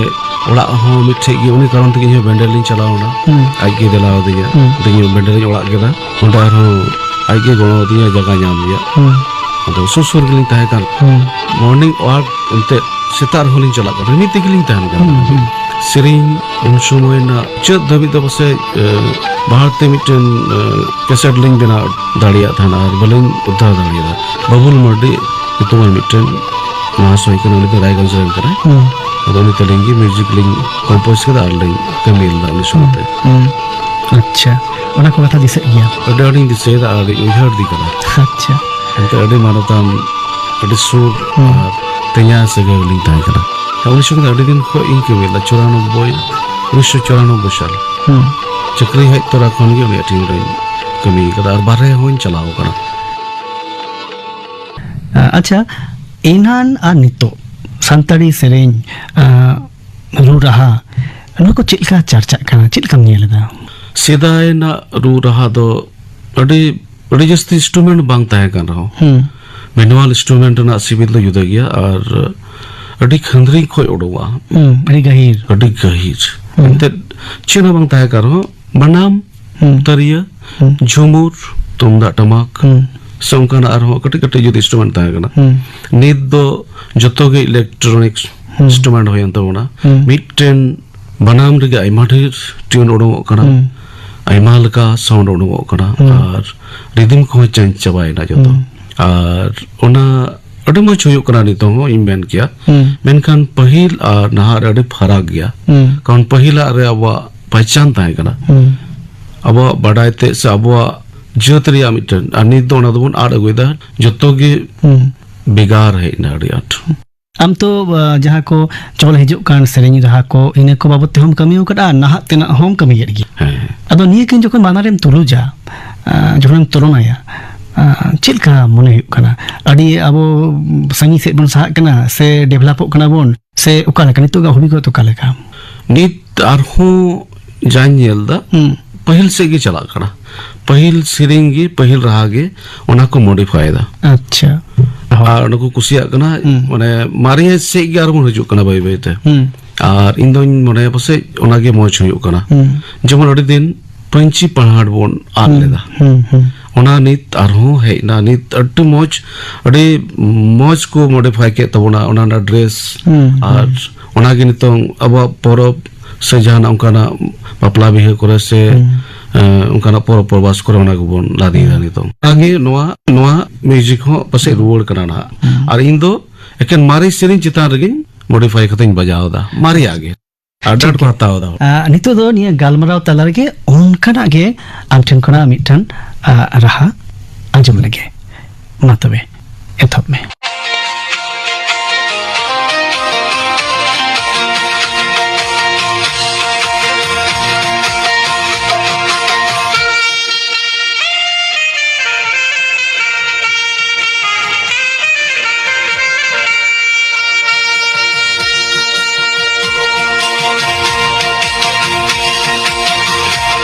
ᱚᱲᱟᱜ ᱦᱚᱸ ᱢᱤᱫᱴᱷᱮᱡ ᱜᱮ, ᱩᱱᱤ ᱠᱟᱨᱚᱱ ᱛᱮᱜᱮ ᱤᱧᱦᱚᱸ ᱵᱮᱱᱰᱮᱞ ᱤᱧ ᱪᱟᱞᱟᱣ ᱮᱱᱟ᱾ ᱦᱩᱸ᱾ ᱟᱡ ᱜᱮ ᱫᱮᱞᱟ ᱟᱹᱫᱤᱧᱟ᱾ ᱦᱩᱸ᱾ ᱟᱫᱚ ᱤᱧ ᱵᱮᱱᱰᱮᱞ ᱤᱧ ᱚᱲᱟᱜ ᱠᱮᱫᱟ᱾ ᱚᱸᱰᱮ ᱟᱨᱦᱚᱸ ᱟᱡ ᱜᱮ ᱜᱚᱲᱚ ᱟᱹᱫᱤᱧᱟ ᱡᱟᱭᱜᱟ ᱧᱟᱢ ᱨᱮᱭᱟᱜ᱾ ᱦᱩᱸ᱾ ᱟᱫᱚ ᱥᱩᱨ ᱥᱩᱨ ᱜᱮᱞᱤᱧ ᱛᱟᱦᱮᱸ ᱠᱟᱱ᱾ ᱦᱩᱸ᱾ ᱢᱚᱨᱱᱤᱝ ᱣᱟᱠ ᱮᱱᱛᱮᱫ ᱥᱮᱛᱟᱜ ᱨᱮᱦᱚᱸ ᱞᱤᱧ ᱪᱟᱞᱟᱜ ᱠᱟᱱ ᱛᱟᱦᱮᱸᱫ, ᱢᱤᱫ ᱛᱮᱜᱮ ᱞᱤᱧ ᱛᱟᱦᱮᱱ ᱠᱟᱱ ᱦᱩᱸ, ᱛᱟᱦᱮᱸᱫ᱾ ᱦᱩᱸ᱾ ᱥᱮᱨᱮᱧ ᱩᱱ ᱥᱚᱢᱚᱭ ᱨᱮᱱᱟᱜ ᱢᱩᱪᱟᱹᱫ ᱫᱷᱟᱹᱵᱤᱡ ᱫᱚ ᱯᱟᱥᱮᱡ, ᱮ, ᱵᱟᱦᱟᱨ ᱛᱮ ᱢᱤᱫᱴᱮᱱ, ᱮ, ᱠᱮᱥᱮᱴ ᱞᱤᱧ ᱵᱮᱱᱟᱣ ᱫᱟᱲᱮᱭᱟᱜ ᱛᱟᱦᱮᱱᱟ ᱟᱨ ᱵᱟᱹᱞᱤᱧ ᱩᱫᱽᱫᱷᱟᱨ ᱫᱟᱲᱮᱭᱟᱫᱟ᱾ ᱵᱟᱵᱩᱞ ᱢᱟᱨᱰᱤ ᱧᱩᱛᱩᱢᱟᱱ ᱢᱤᱫᱴᱮᱱ ᱢᱚᱦᱟᱥᱚᱭ ᱠᱟᱱᱟ, ᱩᱱᱤ ᱫᱚ ᱨᱟᱭᱜᱚᱸᱡᱽ ᱨᱮᱱ ᱠᱟᱱᱟᱭ᱾ ᱦᱩᱸ᱾ ᱟᱫᱚ ᱩᱱᱤ ᱛᱟᱹᱞᱤᱧ ᱜᱮ ᱢᱤᱣᱡᱤᱠ ᱞᱤᱧ ᱠᱚᱢᱯᱳᱡᱽ ᱠᱮᱫᱟ ᱟᱨ ᱞᱤᱧ ᱠᱟᱹᱢᱤ ᱞᱮᱫᱟ ᱩᱱᱤ ᱥᱟᱶᱛᱮ᱾ ᱦᱩᱸ᱾ ᱟᱪᱪᱷᱟ, ᱚᱱᱟ ᱠᱚ ᱠᱟᱛᱷᱟ ᱫᱤᱥᱟᱹᱜ ᱜᱮᱭᱟ? ᱟᱹᱰᱤ ᱟᱸᱴᱤᱧ ᱫᱤᱥᱟᱹᱭᱮᱫᱟ ᱟᱨ ᱩᱭᱦᱟᱹᱨ ᱤᱫᱤ ᱠᱟᱫᱟ᱾ ᱟᱪᱪᱷᱟ᱾ ᱮᱱᱛᱮ ᱟᱹᱰᱤ ᱢᱟᱱᱚᱛᱟᱱ, ᱟᱹᱰᱤ ᱥᱩᱨ ᱦᱩᱸ᱾ ᱟᱨ ᱛᱮᱧᱟ ᱥᱟᱹᱜᱟᱹᱭ ᱨᱮᱞᱤᱧ ᱛᱟᱦᱮᱸ ᱠᱟᱱᱟ᱾ ᱩᱱᱤ ᱥᱚᱸᱜᱮ ᱫᱚ ᱟᱹᱰᱤ ᱫᱤᱱ ᱠᱷᱚᱱ ᱤᱧ ᱠᱟᱹᱢᱤ ᱞᱮᱫᱟ, ᱪᱩᱨᱟᱱᱚᱵᱵᱳᱭ, ᱩᱱᱤᱥᱥᱚ ᱪᱩᱨᱟᱱᱚᱵᱵᱳᱭ ᱥᱟᱞ᱾ ᱦᱩᱸ᱾ ᱪᱟᱹᱠᱨᱤ ᱦᱮᱡ ᱛᱚᱨᱟ ᱠᱷᱚᱱ ᱜᱮ ᱩᱱᱤᱭᱟᱜ ᱴᱤᱢ ᱨᱮᱧ ᱠᱟᱹᱢᱤ ᱠᱟᱫᱟ ᱟᱨ ᱵᱟᱨᱦᱮ ᱦᱚᱸᱧ ᱪᱟᱞᱟᱣ ᱠᱟᱱᱟ᱾ ᱟ-, ᱟᱪᱪᱷᱟ, ᱮᱱᱟᱱ ᱟᱨ ᱱᱤᱛᱚᱜ ᱥᱟᱱᱛᱟᱲᱤ ᱥᱮᱨᱮᱧ, ᱟ, ᱨᱩ ᱨᱟᱦᱟ, ᱱᱚᱣᱟ ᱠᱚ ᱪᱮᱫ ᱞᱮᱠᱟ ᱪᱟᱨᱪᱟᱜ ᱠᱟᱱᱟ? ᱪᱮᱫ ᱞᱮᱠᱟᱢ ᱧᱮᱞ ᱮᱫᱟ? ᱥᱮᱫᱟᱭ ᱨᱮᱱᱟᱜ ᱨᱩ ᱨᱟᱦᱟ ᱫᱚ ᱟᱹᱰᱤ, ᱟᱹᱰᱤ ᱡᱟᱹᱥᱛᱤ ᱤᱱᱥᱴᱨᱩᱢᱮᱱᱴ ᱵᱟᱝ ᱛᱟᱦᱮᱸ ᱠᱟᱱ ᱨᱮᱦᱚᱸ, ᱦᱩᱸ᱾ ᱢᱮᱱᱩᱣᱟᱞ ᱤᱱᱥᱴᱨᱩᱢᱮᱱᱴ ᱨᱮᱱᱟᱜ ᱥᱤᱵᱤᱞ ᱫᱚ ᱡᱩᱫᱟᱹ ᱜᱮᱭᱟ ᱟᱨ ᱟᱹᱰᱤ ᱠᱷᱟᱹᱱᱫᱽᱨᱤᱝ ᱠᱷᱚᱡ ᱩᱰᱩᱠᱚᱜᱼᱟ᱾ ᱦᱩᱸ, ᱟᱹᱰᱤ ᱜᱟᱹᱦᱤᱨ᱾ ᱟᱹᱰᱤ ᱜᱟᱹᱦᱤᱨ᱾ ᱦᱩᱸ᱾ ᱮᱱᱛᱮᱫ ᱪᱮᱫ ᱦᱚᱸ ᱵᱟᱝ ᱛᱟᱦᱮᱸ ᱠᱟᱱ ᱨᱮᱦᱚᱸ, ᱵᱟᱱᱟᱢ, ᱦᱩᱸ᱾ ᱛᱟᱹᱨᱤᱭᱟᱹ, ᱦᱩᱸ᱾ ᱡᱷᱩᱢᱩᱨ, ᱛᱩᱢᱫᱟᱜ ᱴᱟᱢᱟᱠ, ᱦᱩᱸ᱾ ᱥᱮ ᱚᱱᱠᱟᱱᱟᱜ ᱟᱨᱦᱚᱸ ᱠᱟᱹᱴᱤᱡ ᱠᱟᱹᱴᱤᱡ ᱡᱩᱫᱤ ᱤᱱᱥᱴᱨᱩᱢᱮᱱᱴ ᱛᱟᱦᱮᱸ ᱠᱟᱱᱟ᱾ ᱦᱩᱸ᱾ ᱱᱤᱛ ᱫᱚ ᱡᱚᱛᱚ ᱜᱮ ᱤᱞᱮᱠᱴᱨᱚᱱᱤᱠ ᱦᱩᱸ᱾ ᱤᱱᱥᱴᱨᱩᱢᱮᱱᱴ ᱦᱩᱭᱮᱱ ᱛᱟᱵᱚᱱᱟ᱾ ᱦᱩᱸ᱾ ᱢᱤᱫᱴᱮᱱ ᱵᱟᱱᱟᱢ ᱨᱮᱜᱮ ᱟᱭᱢᱟ ᱰᱷᱮᱨ ᱴᱤᱭᱩᱱ ᱩᱰᱩᱠᱚᱜ ᱠᱟᱱᱟ, ᱦᱩᱸ᱾ ᱟᱭᱢᱟ ᱞᱮᱠᱟ ᱥᱟᱣᱩᱱᱰ ᱩᱰᱩᱠᱚᱜ ᱠᱟᱱᱟ, ᱦᱩᱸ᱾ ᱟᱨ ᱨᱤᱫᱤᱢ ᱠᱚᱦᱚᱸ ᱪᱮᱧᱡᱽ ᱪᱟᱵᱟᱭᱮᱱᱟ ᱡᱚᱛᱚ᱾ ᱦᱩᱸ᱾ ᱟᱨ ᱚᱱᱟ ᱟᱹᱰᱤ ᱢᱚᱡᱽ ᱦᱩᱭᱩᱜ ᱠᱟᱱᱟ ᱱᱤᱛᱚᱝ ᱦᱚᱸ, ᱤᱧ ᱢᱮᱱ ᱠᱮᱭᱟ᱾ ᱦᱩᱸ᱾ ᱢᱮᱱᱠᱷᱟᱱ ᱯᱟᱹᱦᱤᱞ ᱟᱨ ᱱᱟᱦᱟᱜ ᱨᱮ ᱟᱹᱰᱤ ᱯᱷᱟᱨᱟᱠ ᱜᱮᱭᱟ᱾ ᱦᱩᱸ᱾ ᱠᱟᱨᱚᱱ ᱯᱟᱹᱦᱤᱞᱟᱜ ᱨᱮ ᱟᱵᱚᱣᱟᱜ ᱯᱟᱭᱪᱟᱱ ᱛᱟᱦᱮᱸ ᱠᱟᱱᱟ᱾ ᱦᱩᱸ᱾ ᱟᱵᱚᱣᱟᱜ ᱵᱟᱰᱟᱭ ᱛᱮ ᱥᱮ ᱟᱵᱚᱣᱟᱜ ᱡᱟᱹᱛ ᱨᱮᱭᱟᱜ ᱢᱤᱫᱴᱮᱱ, ᱟᱨ ᱱᱤᱛ ᱫᱚ ᱚᱱᱟ ᱫᱚᱵᱚᱱ ᱟᱫ ᱟᱹᱜᱩᱭᱮᱫᱟ᱾ ᱡᱚᱛᱚ ᱜᱮ ᱦᱩᱸ᱾ ᱵᱷᱮᱜᱟᱨ ᱦᱮᱡ ᱮᱱᱟ ᱟᱹᱰᱤ ᱟᱸᱴ᱾ ᱟᱢ ᱛᱚ, ᱟ, ᱡᱟᱦᱟᱸ ᱠᱚ ᱪᱚᱞ ᱦᱤᱡᱩᱜ ᱠᱟᱱ ᱥᱮᱨᱮᱧ ᱨᱟᱦᱟ ᱠᱚ, ᱤᱱᱟᱹ ᱠᱚ ᱵᱟᱵᱚᱫ ᱛᱮᱦᱚᱸᱢ ᱠᱟᱹᱢᱤ ᱟᱠᱟᱫᱼᱟ, ᱱᱟᱦᱟᱜ ᱛᱮᱱᱟᱜ ᱦᱚᱸᱢ ᱠᱟᱹᱢᱤᱭᱮᱫ ᱜᱮᱭᱟ᱾ ᱦᱮᱸ, ᱦᱮᱸ᱾ ᱟᱫᱚ ᱱᱤᱭᱟᱹ ᱠᱤᱱ ᱡᱚᱠᱷᱚᱱ ᱵᱟᱱᱟᱨᱮᱢ ᱛᱩᱞᱩᱡᱟ, ᱟ, ᱡᱚᱠᱷᱚᱱᱮᱢ ᱛᱩᱞᱚᱱᱟᱭᱟ, ᱟ, ᱪᱮᱫ ᱞᱮᱠᱟ ᱢᱚᱱᱮ ᱦᱩᱭᱩᱜ ᱠᱟᱱᱟ? ᱟᱹᱰᱤ ᱟᱵᱚ ᱥᱟᱺᱜᱤᱧ ᱥᱮᱫ ᱵᱚᱱ ᱥᱟᱦᱟᱜ ᱠᱟᱱᱟ ᱥᱮ ᱰᱮᱵᱷᱞᱚᱯᱚᱜ ᱠᱟᱱᱟ ᱵᱚᱱ, ᱥᱮ ᱚᱠᱟ ᱞᱮᱠᱟ ᱱᱤᱛᱚᱜ ᱫᱚ ᱦᱩᱭ ᱜᱚᱫ ᱚᱠᱟ ᱞᱮᱠᱟ? ᱱᱤᱛ ᱟᱨᱦᱚᱸ ᱡᱟᱧ ᱧᱮᱞ ᱮᱫᱟ, ᱦᱩᱸ᱾ ᱯᱟᱹᱦᱤᱞ ᱥᱮᱫ ᱜᱮ ᱪᱟᱞᱟᱜ ᱠᱟᱱᱟ᱾ ᱯᱟᱹᱦᱤᱞ ᱥᱮᱨᱮᱧ ᱜᱮ, ᱯᱟᱹᱦᱤᱞ ᱨᱟᱦᱟ ᱜᱮ, ᱚᱱᱟ ᱠᱚ ᱢᱚᱰᱤᱯᱷᱟᱭ ᱮᱫᱟ᱾ ᱟᱪᱪᱷᱟ᱾ ᱦᱳᱭ᱾ ᱟᱨ ᱚᱱᱟ ᱠᱚ ᱠᱩᱥᱤᱭᱟᱜ ᱠᱟᱱᱟ, ᱦᱩᱸ᱾ ᱢᱟᱱᱮ ᱢᱟᱨᱮ ᱥᱮᱫ ᱜᱮ ᱟᱨᱵᱚᱱ ᱦᱤᱡᱩᱜ ᱠᱟᱱᱟ ᱵᱟᱹᱭ ᱵᱟᱹᱭ ᱛᱮ᱾ ᱦᱩᱸ᱾ ᱟᱨ ᱤᱧ ᱫᱚᱧ ᱢᱚᱱᱮᱭᱟ ᱯᱟᱥᱮᱡ ᱚᱱᱟ ᱜᱮ ᱢᱚᱡᱽ ᱦᱩᱭᱩᱜ ᱠᱟᱱᱟ᱾ ᱦᱩᱸ᱾ ᱡᱮᱢᱚᱱ ᱟᱹᱰᱤ ᱫᱤᱱ ᱯᱟᱹᱧᱪᱤ ᱯᱟᱲᱦᱟᱴ ᱵᱚᱱ ᱟᱫ ᱦᱩᱸ, ᱞᱮᱫᱟ᱾ ᱦᱩᱸ, ᱦᱩᱸ᱾ ᱚᱱᱟ ᱱᱤᱛ ᱟᱨᱦᱚᱸ ᱦᱮᱡ ᱮᱱᱟ, ᱱᱤᱛ ᱟᱹᱰᱤ ᱢᱚᱡᱽ, ᱟᱹᱰᱤ ᱢᱚᱡᱽ ᱠᱚ modify ᱠᱮᱫ ᱛᱟᱵᱚᱱᱟ ᱚᱱᱟ ᱨᱮᱱᱟᱜ dress᱾ ᱦᱩᱸ, ᱟᱨ ᱦᱩᱸ᱾ ᱚᱱᱟ ᱜᱮ ᱱᱤᱛᱚᱝ ᱟᱵᱚᱣᱟᱜ ᱯᱚᱨᱚᱵᱽ ᱥᱮ ᱡᱟᱦᱟᱱᱟᱜ ᱚᱱᱠᱟᱱᱟᱜ ᱵᱟᱯᱞᱟ ᱵᱤᱦᱟᱹ ᱠᱚᱨᱮ ᱥᱮ, ᱦᱩᱸ᱾ ᱮ, ᱚᱱᱠᱟᱱᱟᱜ ᱯᱚᱨᱚᱵᱽ ᱯᱚᱨᱵᱟᱥ ᱠᱚᱨᱮ ᱚᱱᱟ ᱜᱮᱵᱚᱱ ᱞᱟᱫᱮᱭᱮᱫᱟ ᱦᱩᱸ᱾ ᱱᱤᱛᱚᱝ᱾ ᱚᱱᱟᱜᱮ ᱱᱚᱣᱟ, ᱱᱚᱣᱟ music ᱦᱚᱸ ᱯᱟᱥᱮᱡ ᱦᱩᱸ᱾ ᱨᱩᱣᱟᱹᱲ ᱠᱟᱱᱟ ᱱᱟᱦᱟᱜ᱾ ᱦᱩᱸ᱾ ᱟᱨ ᱤᱧ ᱫᱚ ᱮᱠᱮᱱ ᱢᱟᱨᱮ ᱥᱮᱨᱮᱧ ᱪᱮᱛᱟᱱ ᱨᱮᱜᱮᱧ modify ᱠᱟᱛᱮᱧ ᱵᱟᱡᱟᱣ ᱮᱫᱟ, ᱢᱟᱨᱮᱭᱟᱜ ᱜᱮ᱾ ᱟᱨ ᱴᱷᱤᱠ ᱰᱟᱴ ᱠᱚ ᱜᱮᱭᱟ᱾ ᱦᱟᱛᱟᱣ ᱮᱫᱟ ᱦᱚᱲ᱾ ᱟ, ᱱᱤᱛᱚᱜ ᱫᱚ ᱱᱤᱭᱟᱹ ᱜᱟᱞᱢᱟᱨᱟᱣ ᱛᱟᱞᱟ ᱨᱮᱜᱮ ᱚᱱᱠᱟᱱᱟᱜ ᱜᱮ ᱟᱢ ᱴᱷᱮᱱ ᱠᱷᱚᱱᱟᱜ ᱢᱤᱫᱴᱟᱝ, ᱟ, ᱨᱟᱦᱟ ᱟᱸᱡᱚᱢ ᱞᱮᱜᱮ᱾ ᱢᱟ ᱛᱚᱵᱮ, ᱮᱛᱚᱦᱚᱵ ᱢᱮ᱾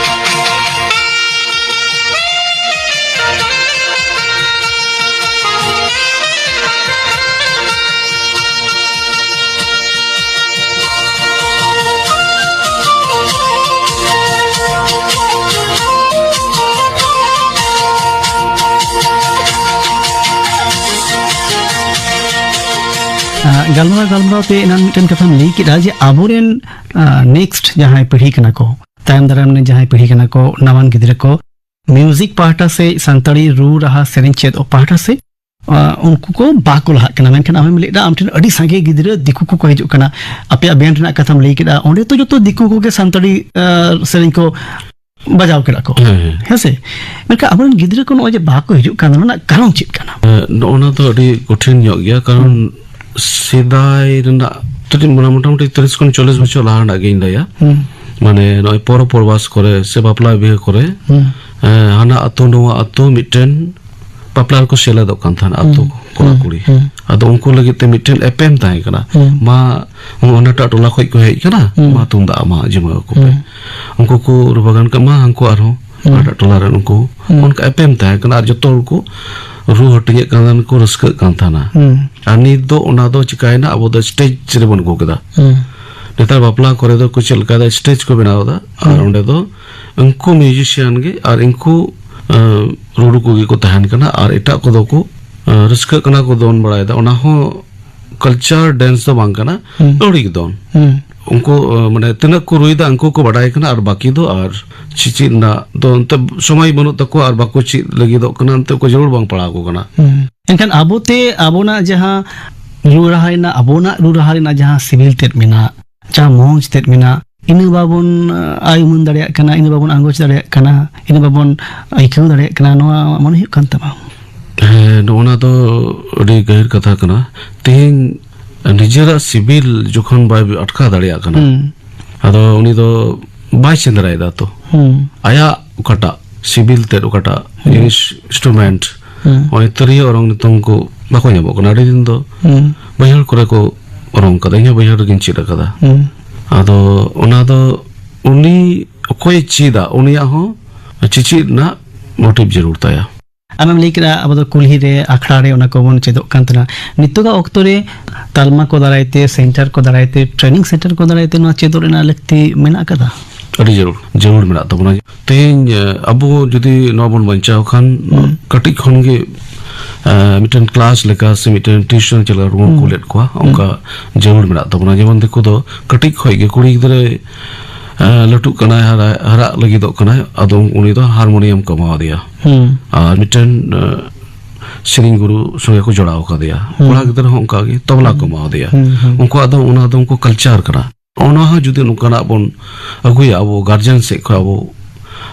ᱟᱸ, ᱜᱟᱞᱢᱟᱨᱟᱣ ᱜᱟᱞᱢᱟᱨᱟᱣ ᱛᱮ ᱮᱱᱟᱱ ᱢᱤᱫᱴᱮᱱ ᱠᱟᱛᱷᱟᱢ ᱞᱟᱹᱭ ᱠᱮᱫᱟ ᱡᱮ ᱟᱵᱚᱨᱮᱱ, ᱟᱸ, next ᱡᱟᱦᱟᱸᱭ ᱯᱤᱲᱦᱤ ᱠᱟᱱᱟ ᱠᱚ, ᱛᱟᱭᱚᱢ ᱫᱟᱨᱟᱢ ᱨᱮᱱ ᱡᱟᱦᱟᱸᱭ ᱯᱤᱲᱦᱤ ᱠᱟᱱᱟ ᱠᱚ, ᱱᱟᱣᱟᱱ ᱜᱤᱫᱽᱨᱟᱹ ᱠᱚ, music ᱯᱟᱦᱴᱟ ᱥᱮ ᱥᱟᱱᱛᱟᱲᱤ ᱨᱩ ᱨᱟᱦᱟ ᱥᱮᱨᱮᱧ ᱪᱮᱫ ᱯᱟᱦᱴᱟ ᱥᱮ, ᱟᱸ, ᱩᱱᱠᱩ ᱠᱚ ᱵᱟᱠᱚ ᱞᱟᱦᱟᱜ ᱠᱟᱱᱟ᱾ ᱢᱮᱱᱠᱷᱟᱱ ᱟᱢᱮᱢ ᱞᱟᱹᱭ ᱮᱫᱟ ᱟᱢ ᱴᱷᱮᱱ ᱟᱹᱰᱤ ᱥᱟᱸᱜᱮ ᱜᱤᱫᱽᱨᱟᱹ ᱫᱤᱠᱩ ᱠᱚᱠᱚ ᱦᱤᱡᱩᱜ ᱠᱟᱱᱟ᱾ ᱟᱯᱮᱭᱟᱜ band ᱨᱮᱱᱟᱜ ᱠᱟᱛᱷᱟᱢ ᱞᱟᱹᱭ ᱠᱮᱫᱟ, ᱚᱸᱰᱮ ᱛᱚ ᱡᱚᱛᱚ ᱫᱤᱠᱩ ᱠᱚᱜᱮ ᱥᱟᱱᱛᱟᱲᱤ, ᱟᱸ, ᱥᱮᱨᱮᱧ ᱠᱚ ᱵᱟᱡᱟᱣ ᱠᱮᱫᱟ ᱠᱚ᱾ ᱦᱮᱸ, ᱦᱮᱸ᱾ ᱦᱮᱸ ᱥᱮ? ᱢᱮᱱᱠᱷᱟᱱ ᱟᱵᱚᱨᱮᱱ ᱜᱤᱫᱽᱨᱟᱹ ᱠᱚ ᱱᱚᱜᱼᱚᱭ ᱡᱮ ᱵᱟᱠᱚ ᱦᱤᱡᱩᱜ ᱠᱟᱱ, ᱚᱱᱟ ᱨᱮᱱᱟᱜ ᱠᱟᱨᱚᱱ ᱪᱮᱫ ᱠᱟᱱᱟ? ᱮ, ᱱᱚᱜᱼᱚ ᱱᱟ ᱫᱚ ᱟᱹᱰᱤ ᱠᱚᱴᱷᱤᱱ ᱧᱚᱜ ᱜᱮᱭᱟ, ᱠᱟᱨᱚᱱ ᱦᱩᱸ᱾ ᱥᱮᱫᱟᱭ ᱨᱮᱱᱟᱜ ᱛᱤᱱᱟᱹᱜ, ᱢᱟᱱᱮ, ᱢᱚᱴᱟᱢᱩᱴᱤ ᱛᱤᱨᱤᱥ ᱠᱷᱚᱱ ᱪᱚᱞᱞᱤᱥ ᱵᱚᱪᱷᱚᱨ ᱞᱟᱦᱟ ᱨᱮᱱᱟᱜ ᱜᱮᱧ ᱞᱟᱹᱭᱟ᱾ ᱦᱩᱸ᱾ ᱢᱟᱱᱮ, ᱱᱚᱜᱼᱚᱭ ᱯᱚᱨᱚᱵᱽ ᱯᱚᱨᱵᱟᱥ ᱠᱚᱨᱮ ᱥᱮ ᱵᱟᱯᱞᱟ ᱵᱤᱦᱟᱹ ᱠᱚᱨᱮ, ᱦᱩᱸ᱾ ᱮ, ᱦᱟᱱᱟ ᱟᱛᱳ ᱱᱚᱣᱟ ᱟᱛᱳ ᱢᱤᱫᱴᱮᱱ ᱵᱟᱯᱞᱟ ᱨᱮᱠᱚ ᱥᱮᱞᱮᱫᱚᱜ ᱠᱟᱱ ᱛᱟᱦᱮᱱᱟ, ᱟᱛᱳ ᱦᱩᱸ, ᱠᱚᱲᱟ ᱦᱩᱸ, ᱠᱩᱲᱤ᱾ ᱦᱩᱸ᱾ ᱟᱫᱚ ᱩᱱᱠᱩ ᱞᱟᱹᱜᱤᱫ ᱛᱮ ᱢᱤᱫᱴᱮᱱ ᱮᱯᱮᱢ ᱛᱟᱦᱮᱸ ᱠᱟᱱᱟ᱾ ᱦᱩᱸ᱾ ᱢᱟ, ᱚᱱᱟᱴᱟᱜ ᱴᱚᱞᱟ ᱠᱷᱚᱡ ᱠᱚ ᱦᱮᱡ ᱠᱟᱱᱟ, ᱦᱩᱸ᱾ ᱢᱟ ᱛᱩᱢᱫᱟᱜ ᱢᱟ ᱡᱤᱢᱟᱹ ᱟᱠᱚ ᱯᱮ᱾ ᱦᱩᱸ᱾ ᱩᱱᱠᱩ ᱠᱚ ᱨᱩ ᱵᱟᱜᱟᱱ ᱠᱟᱜ ᱢᱟ, ᱦᱟᱱᱠᱩ ᱟᱨᱦᱚᱸ ᱦᱩᱸ᱾ ᱚᱱᱟᱴᱟᱜ ᱴᱚᱞᱟ ᱨᱮᱱ ᱩᱱᱠᱩ᱾ ᱦᱩᱸ᱾ ᱚᱱᱠᱟ ᱮᱯᱮᱢ ᱛᱟᱦᱮᱸ ᱠᱟᱱᱟ ᱟᱨ ᱡᱚᱛᱚ ᱦᱚᱲ ᱠᱚ ᱨᱩ ᱦᱟᱹᱴᱤᱧᱮᱫ ᱠᱟᱱ ᱛᱟᱦᱮᱱ ᱠᱚ, ᱨᱟᱹᱥᱠᱟᱹᱜ ᱠᱟᱱ ᱛᱟᱦᱮᱱᱟ᱾ ᱦᱩᱸ᱾ ᱟᱨ ᱱᱤᱛ ᱫᱚ ᱚᱱᱟ ᱫᱚ ᱪᱤᱠᱟᱭᱮᱱᱟ, ᱟᱵᱚ ᱫᱚ ᱥᱴᱮᱡᱽ ᱨᱮᱵᱚᱱ ᱟᱹᱜᱩ ᱠᱮᱫᱟ᱾ ᱦᱩᱸ᱾ ᱱᱮᱛᱟᱨ ᱵᱟᱯᱞᱟ ᱠᱚᱨᱮ ᱫᱚ ᱠᱚ ᱪᱮᱫ ᱞᱮᱠᱟᱭᱮᱫᱟ, ᱥᱴᱮᱡᱽ ᱠᱚ ᱵᱮᱱᱟᱣ ᱮᱫᱟ, ᱟᱨ ᱦᱩᱸ᱾ ᱚᱸᱰᱮ ᱫᱚ ᱩᱱᱠᱩ ᱢᱤᱭᱩᱡᱤᱥᱤᱭᱟᱱ ᱜᱮ ᱟᱨ ᱩᱱᱠᱩ, ᱟᱸ, ᱨᱩᱨᱩ ᱠᱚᱜᱮ ᱠᱚ ᱛᱟᱦᱮᱱ ᱠᱟᱱᱟ, ᱟᱨ ᱮᱴᱟᱜ ᱠᱚᱫᱚ ᱠᱚ, ᱟᱸ, ᱨᱟᱹᱥᱠᱟᱹᱜ ᱠᱟᱱᱟ ᱠᱚ, ᱫᱚᱱ ᱵᱟᱲᱟᱭᱮᱫᱟ᱾ ᱚᱱᱟ ᱦᱚᱸ ᱠᱟᱞᱪᱟᱨ ᱰᱮᱱᱥ ᱫᱚ ᱵᱟᱝ ᱠᱟᱱᱟ, ᱦᱩᱸ᱾ ᱟᱹᱣᱲᱤ ᱜᱮ ᱫᱚᱱ᱾ ᱦᱩᱸ᱾ ᱩᱱᱠᱩ, ᱟᱸ, ᱢᱟᱱᱮ ᱛᱤᱱᱟᱹᱜ ᱠᱚ ᱨᱩᱭᱮᱫᱟ ᱩᱱᱠᱩ ᱠᱚ ᱵᱟᱰᱟᱭ ᱠᱟᱱᱟ, ᱟᱨ ᱵᱟᱹᱠᱤ ᱫᱚ ᱟᱨ ᱪᱮᱪᱮᱫ ᱨᱮᱱᱟᱜ ᱫᱚ ᱮᱱᱛᱮ ᱥᱚᱢᱚᱭ ᱵᱟᱹᱱᱩᱜ ᱛᱟᱠᱚᱣᱟ, ᱟᱨ ᱵᱟᱠᱚ ᱪᱮᱫ ᱞᱟᱹᱜᱤᱫᱚᱜ ᱠᱟᱱᱟ, ᱮᱱᱛᱮ ᱠᱚ ᱡᱟᱹᱨᱩᱲ ᱵᱟᱝ ᱯᱟᱲᱟᱣ ᱟᱠᱚ ᱠᱟᱱᱟ᱾ ᱦᱩᱸ᱾ ᱮᱱᱠᱷᱟᱱ ᱟᱵᱚᱛᱮ ᱟᱵᱚᱱᱟᱜ ᱡᱟᱦᱟᱸ ᱨᱩ ᱨᱟᱦᱟ ᱨᱮᱱᱟᱜ, ᱟᱵᱚᱱᱟᱜ ᱨᱩ ᱨᱟᱦᱟ ᱨᱮᱱᱟᱜ ᱡᱟᱦᱟᱸ ᱥᱤᱵᱤᱞ ᱛᱮᱫ ᱢᱮᱱᱟᱜ, ᱡᱟᱦᱟᱸ ᱢᱚᱡᱽ ᱛᱮᱫ ᱢᱮᱱᱟᱜ, ᱤᱱᱟᱹ ᱵᱟᱵᱚᱱ, ᱟᱭ ᱩᱢᱟᱹᱱ ᱫᱟᱲᱮᱭᱟᱜ ᱠᱟᱱᱟ, ᱤᱱᱟᱹ ᱵᱟᱵᱚᱱ ᱟᱸᱜᱚᱪ ᱫᱟᱲᱮᱭᱟᱜ ᱠᱟᱱᱟ, ᱤᱱᱟᱹ ᱵᱟᱵᱚᱱ ᱟᱹᱭᱠᱟᱹᱣ ᱫᱟᱲᱮᱭᱟᱜ ᱠᱟᱱᱟ, ᱱᱚᱣᱟ ᱢᱚᱱᱮ ᱦᱩᱭᱩᱜ ᱠᱟᱱ ᱛᱟᱢᱟ? ᱦᱮᱸ, ᱱᱚᱜᱼᱚ ᱱᱟ ᱫᱚ ᱟᱹᱰᱤ ᱜᱟᱹᱦᱤᱨ ᱠᱟᱛᱷᱟ ᱠᱟᱱᱟ᱾ ᱛᱮᱦᱮᱧ ᱱᱤᱡᱮᱨᱟᱜ ᱥᱤᱵᱤᱞ ᱡᱚᱠᱷᱚᱱ ᱵᱟᱭ ᱟᱴᱠᱟᱣ ᱫᱟᱲᱮᱭᱟᱜ ᱠᱟᱱᱟ, ᱦᱩᱸ᱾ ᱟᱫᱚ ᱩᱱᱤ ᱫᱚ ᱵᱟᱭ ᱥᱮᱸᱫᱽᱨᱟᱭᱮᱫᱟ ᱛᱚ᱾ ᱦᱩᱸ᱾ ᱟᱭᱟᱜ ᱚᱠᱟᱴᱟᱜ ᱥᱤᱵᱤᱞ ᱛᱮᱫ, ᱚᱠᱟᱴᱟᱜ ᱦᱩᱸ᱾ ᱡᱤᱱᱤᱥ, ᱤᱱᱥᱴᱨᱩᱢᱮᱱᱴ, ᱦᱩᱸ᱾ ᱱᱚᱜᱼᱚᱭ ᱛᱤᱨᱭᱳ ᱚᱨᱚᱝ ᱱᱤᱛᱚᱝ ᱠᱚ ᱵᱟᱠᱚ ᱧᱟᱢᱚᱜ ᱠᱟᱱᱟ᱾ ᱟᱹᱰᱤ ᱫᱤᱱ ᱫᱚ ᱦᱩᱸ᱾ ᱵᱟᱹᱭᱦᱟᱹᱲ ᱠᱚᱨᱮ ᱠᱚ ᱚᱨᱚᱝ ᱠᱟᱫᱟ, ᱤᱧ ᱦᱚᱸ ᱵᱟᱹᱭᱦᱟᱹᱲ ᱨᱮᱜᱤᱧ ᱪᱮᱫ ᱟᱠᱟᱫᱟ᱾ ᱦᱩᱸ᱾ ᱟᱫᱚ ᱚᱱᱟ ᱫᱚ ᱩᱱᱤ ᱚᱠᱚᱭᱮ ᱪᱮᱫᱟ, ᱩᱱᱤᱭᱟᱜ ᱦᱚᱸ ᱪᱮᱪᱮᱫ ᱨᱮᱱᱟᱜ ᱢᱳᱴᱤᱵᱷ ᱡᱟᱹᱨᱩᱲ ᱛᱟᱭᱟ᱾ ᱟᱢᱮᱢ ᱞᱟᱹᱭ ᱠᱮᱫᱟ, ᱟᱵᱚ ᱫᱚ ᱠᱩᱞᱦᱤ ᱨᱮ, ᱟᱠᱷᱲᱟ ᱨᱮ ᱚᱱᱟ ᱠᱚᱵᱚᱱ ᱪᱮᱫᱚᱜ ᱠᱟᱱ ᱛᱟᱦᱮᱱᱟ᱾ ᱱᱤᱛᱚᱜᱟᱜ ᱚᱠᱛᱚ ᱨᱮ ᱛᱟᱞᱢᱟ ᱠᱚ ᱫᱟᱨᱟᱭ ᱛᱮ, ᱥᱮᱱᱴᱟᱨ ᱠᱚ ᱫᱟᱨᱟᱭ ᱛᱮ, ᱴᱨᱮᱱᱤᱝ ᱥᱮᱱᱴᱟᱨ ᱠᱚ ᱫᱟᱨᱟᱭ ᱛᱮ ᱱᱚᱣᱟ ᱪᱮᱫᱚᱜ ᱨᱮᱱᱟᱜ ᱞᱟᱹᱠᱛᱤ ᱢᱮᱱᱟᱜ ᱟᱠᱟᱫᱟ? ᱟᱹᱰᱤ ᱡᱟᱹᱨᱩᱲ, ᱡᱟᱹᱨᱩᱲ ᱢᱮᱱᱟᱜ ᱛᱟᱵᱚᱱᱟ᱾ ᱛᱮᱦᱮᱧ, ᱮ, ᱟᱵᱚ ᱡᱩᱫᱤ ᱱᱚᱣᱟ ᱵᱚᱱ ᱵᱟᱧᱪᱟᱣ ᱠᱷᱟᱱ, ᱦᱩᱸ᱾ ᱠᱟᱹᱴᱤᱡ ᱠᱷᱚᱱ ᱜᱮ, ᱮ, ᱢᱤᱫᱴᱮᱱ ᱠᱞᱟᱥ ᱞᱮᱠᱟ ᱥᱮ ᱢᱤᱫᱴᱮᱱ ᱴᱤᱭᱩᱥᱚᱱ ᱪᱮᱫ ᱞᱮᱠᱟ ᱵᱚᱱ ᱦᱩᱸ᱾ ᱠᱩᱞᱮᱫ ᱠᱚᱣᱟ, ᱦᱩᱸ᱾ ᱚᱱᱠᱟ ᱡᱟᱹᱨᱩᱲ ᱢᱮᱱᱟᱜ ᱛᱟᱵᱚᱱᱟ᱾ ᱡᱮᱢᱚᱱ ᱫᱤᱠᱩ ᱫᱚ ᱠᱟᱹᱴᱤᱡ ᱠᱷᱚᱱ ᱜᱮ ᱠᱩᱲᱤ ᱜᱤᱫᱽᱨᱟᱹ, ᱮ, ᱞᱟᱹᱴᱩᱜ ᱠᱟᱱᱟᱭ, ᱦᱟᱨᱟ-, ᱦᱟᱨᱟᱜ ᱞᱟᱹᱜᱤᱫᱚᱜ ᱠᱟᱱᱟᱭ, ᱟᱫᱚ ᱩᱱᱤ ᱫᱚ ᱦᱟᱨᱢᱳᱱᱤᱭᱟᱢ ᱠᱚ ᱮᱢᱟᱣᱟᱫᱮᱭᱟ᱾ ᱦᱩᱸ᱾ ᱟᱨ ᱢᱤᱫᱴᱮᱱ, ᱮ, ᱥᱮᱨᱮᱧ ᱜᱩᱨᱩ ᱥᱚᱸᱜᱮ ᱠᱚ ᱡᱚᱲᱟᱣ ᱟᱠᱟᱫᱮᱭᱟ᱾ ᱦᱩᱸ᱾ ᱠᱚᱲᱟ ᱜᱤᱫᱽᱨᱟᱹ ᱦᱚᱸ ᱚᱱᱠᱟ ᱜᱮ ᱛᱚᱵᱞᱟ ᱠᱚ ᱦᱩᱸ᱾ ᱮᱢᱟᱣᱟᱫᱮᱭᱟ᱾ ᱦᱩᱸ, ᱦᱩᱸ᱾ ᱩᱱᱠᱩᱣᱟᱜ ᱫᱚ, ᱚᱱᱟ ᱫᱚ ᱩᱱᱠᱩ ᱠᱟᱞᱪᱟᱨ ᱠᱟᱱᱟ᱾ ᱚᱱᱟ ᱦᱚᱸ ᱡᱩᱫᱤ ᱱᱚᱝᱠᱟᱱᱟᱜ ᱵᱚᱱ ᱟᱹᱜᱩᱭᱟ ᱟᱵᱚ ᱜᱟᱨᱡᱮᱱ ᱥᱮᱫ ᱠᱷᱚᱱ, ᱟᱵᱚ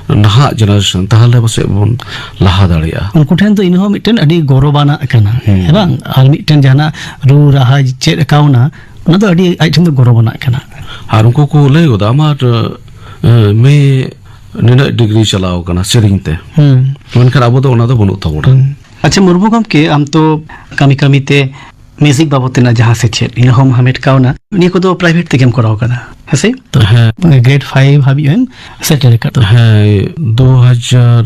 ᱱᱟᱦᱟᱜ ᱡᱮᱱᱟᱨᱮᱥᱚᱱ, ᱛᱟᱦᱚᱞᱮ ᱯᱟᱥᱮᱡ ᱵᱚᱱ ᱞᱟᱦᱟ ᱫᱟᱲᱮᱭᱟᱜᱼᱟ᱾ ᱩᱱᱠᱩ ᱴᱷᱮᱱ ᱫᱚ ᱤᱱᱟᱹ ᱦᱚᱸ ᱢᱤᱫᱴᱮᱱ ᱟᱹᱰᱤ ᱜᱚᱨᱚᱵᱟᱱᱟᱜ ᱠᱟᱱᱟ, ᱦᱩᱸ᱾ ᱦᱮᱸ ᱵᱟᱝ? ᱟᱨ ᱢᱤᱫᱴᱮᱱ ᱡᱟᱦᱟᱱᱟᱜ ᱨᱩ ᱨᱟᱦᱟ ᱪᱮᱫ ᱠᱟᱣᱱᱟ, ᱚᱱᱟ ᱫᱚ ᱟᱹᱰᱤ ᱟᱡ ᱴᱷᱮᱱ ᱫᱚ ᱜᱚᱨᱚᱵᱟᱱᱟᱜ ᱠᱟᱱᱟ᱾ ᱟᱨ ᱩᱱᱠᱩ ᱠᱚ ᱞᱟᱹᱭ ᱜᱚᱫᱟ, "ᱟᱢᱟᱜ, ᱮ, ᱢᱮ ᱱᱤᱱᱟᱹᱜ ᱰᱤᱜᱽᱨᱤ ᱪᱟᱞᱟᱣ ᱠᱟᱱᱟ ᱥᱮᱨᱮᱧ ᱛᱮ", ᱦᱩᱸ᱾ ᱢᱮᱱᱠᱷᱟᱱ ᱟᱵᱚ ᱫᱚ ᱚᱱᱟ ᱫᱚ ᱵᱟᱹᱱᱩᱜ ᱛᱟᱵᱚᱱᱟ᱾ ᱦᱩᱸ᱾ ᱟᱪᱪᱷᱟ, ᱢᱩᱨᱢᱩ ᱜᱚᱢᱠᱮ, ᱟᱢ ᱛᱚ ᱠᱟᱹᱢᱤ ᱠᱟᱹᱢᱤ ᱛᱮ ᱢᱤᱭᱩᱡᱤᱠ ᱵᱟᱵᱚᱫ ᱛᱮᱱᱟᱜ ᱡᱟᱦᱟᱸ ᱥᱮᱪᱮᱫ, ᱤᱱᱟᱹ ᱦᱚᱸᱢ ᱦᱟᱢᱮᱴ ᱠᱟᱣᱱᱟ, ᱱᱤᱭᱟᱹ ᱠᱚᱫᱚ ᱯᱨᱟᱭᱵᱷᱮᱴ ᱛᱮᱜᱮᱢ ᱠᱚᱨᱟᱣ ᱠᱟᱫᱟ, ᱦᱮᱸ ᱥᱮ? ᱦᱮᱸ᱾ ᱜᱨᱮᱰ ᱯᱷᱟᱭᱤᱵᱷ ᱦᱟᱹᱵᱤᱡ ᱮᱢ ᱥᱮᱴᱮᱨ ᱟᱠᱟᱫ᱾ ᱦᱮᱸ, ᱫᱩ ᱦᱟᱡᱟᱨ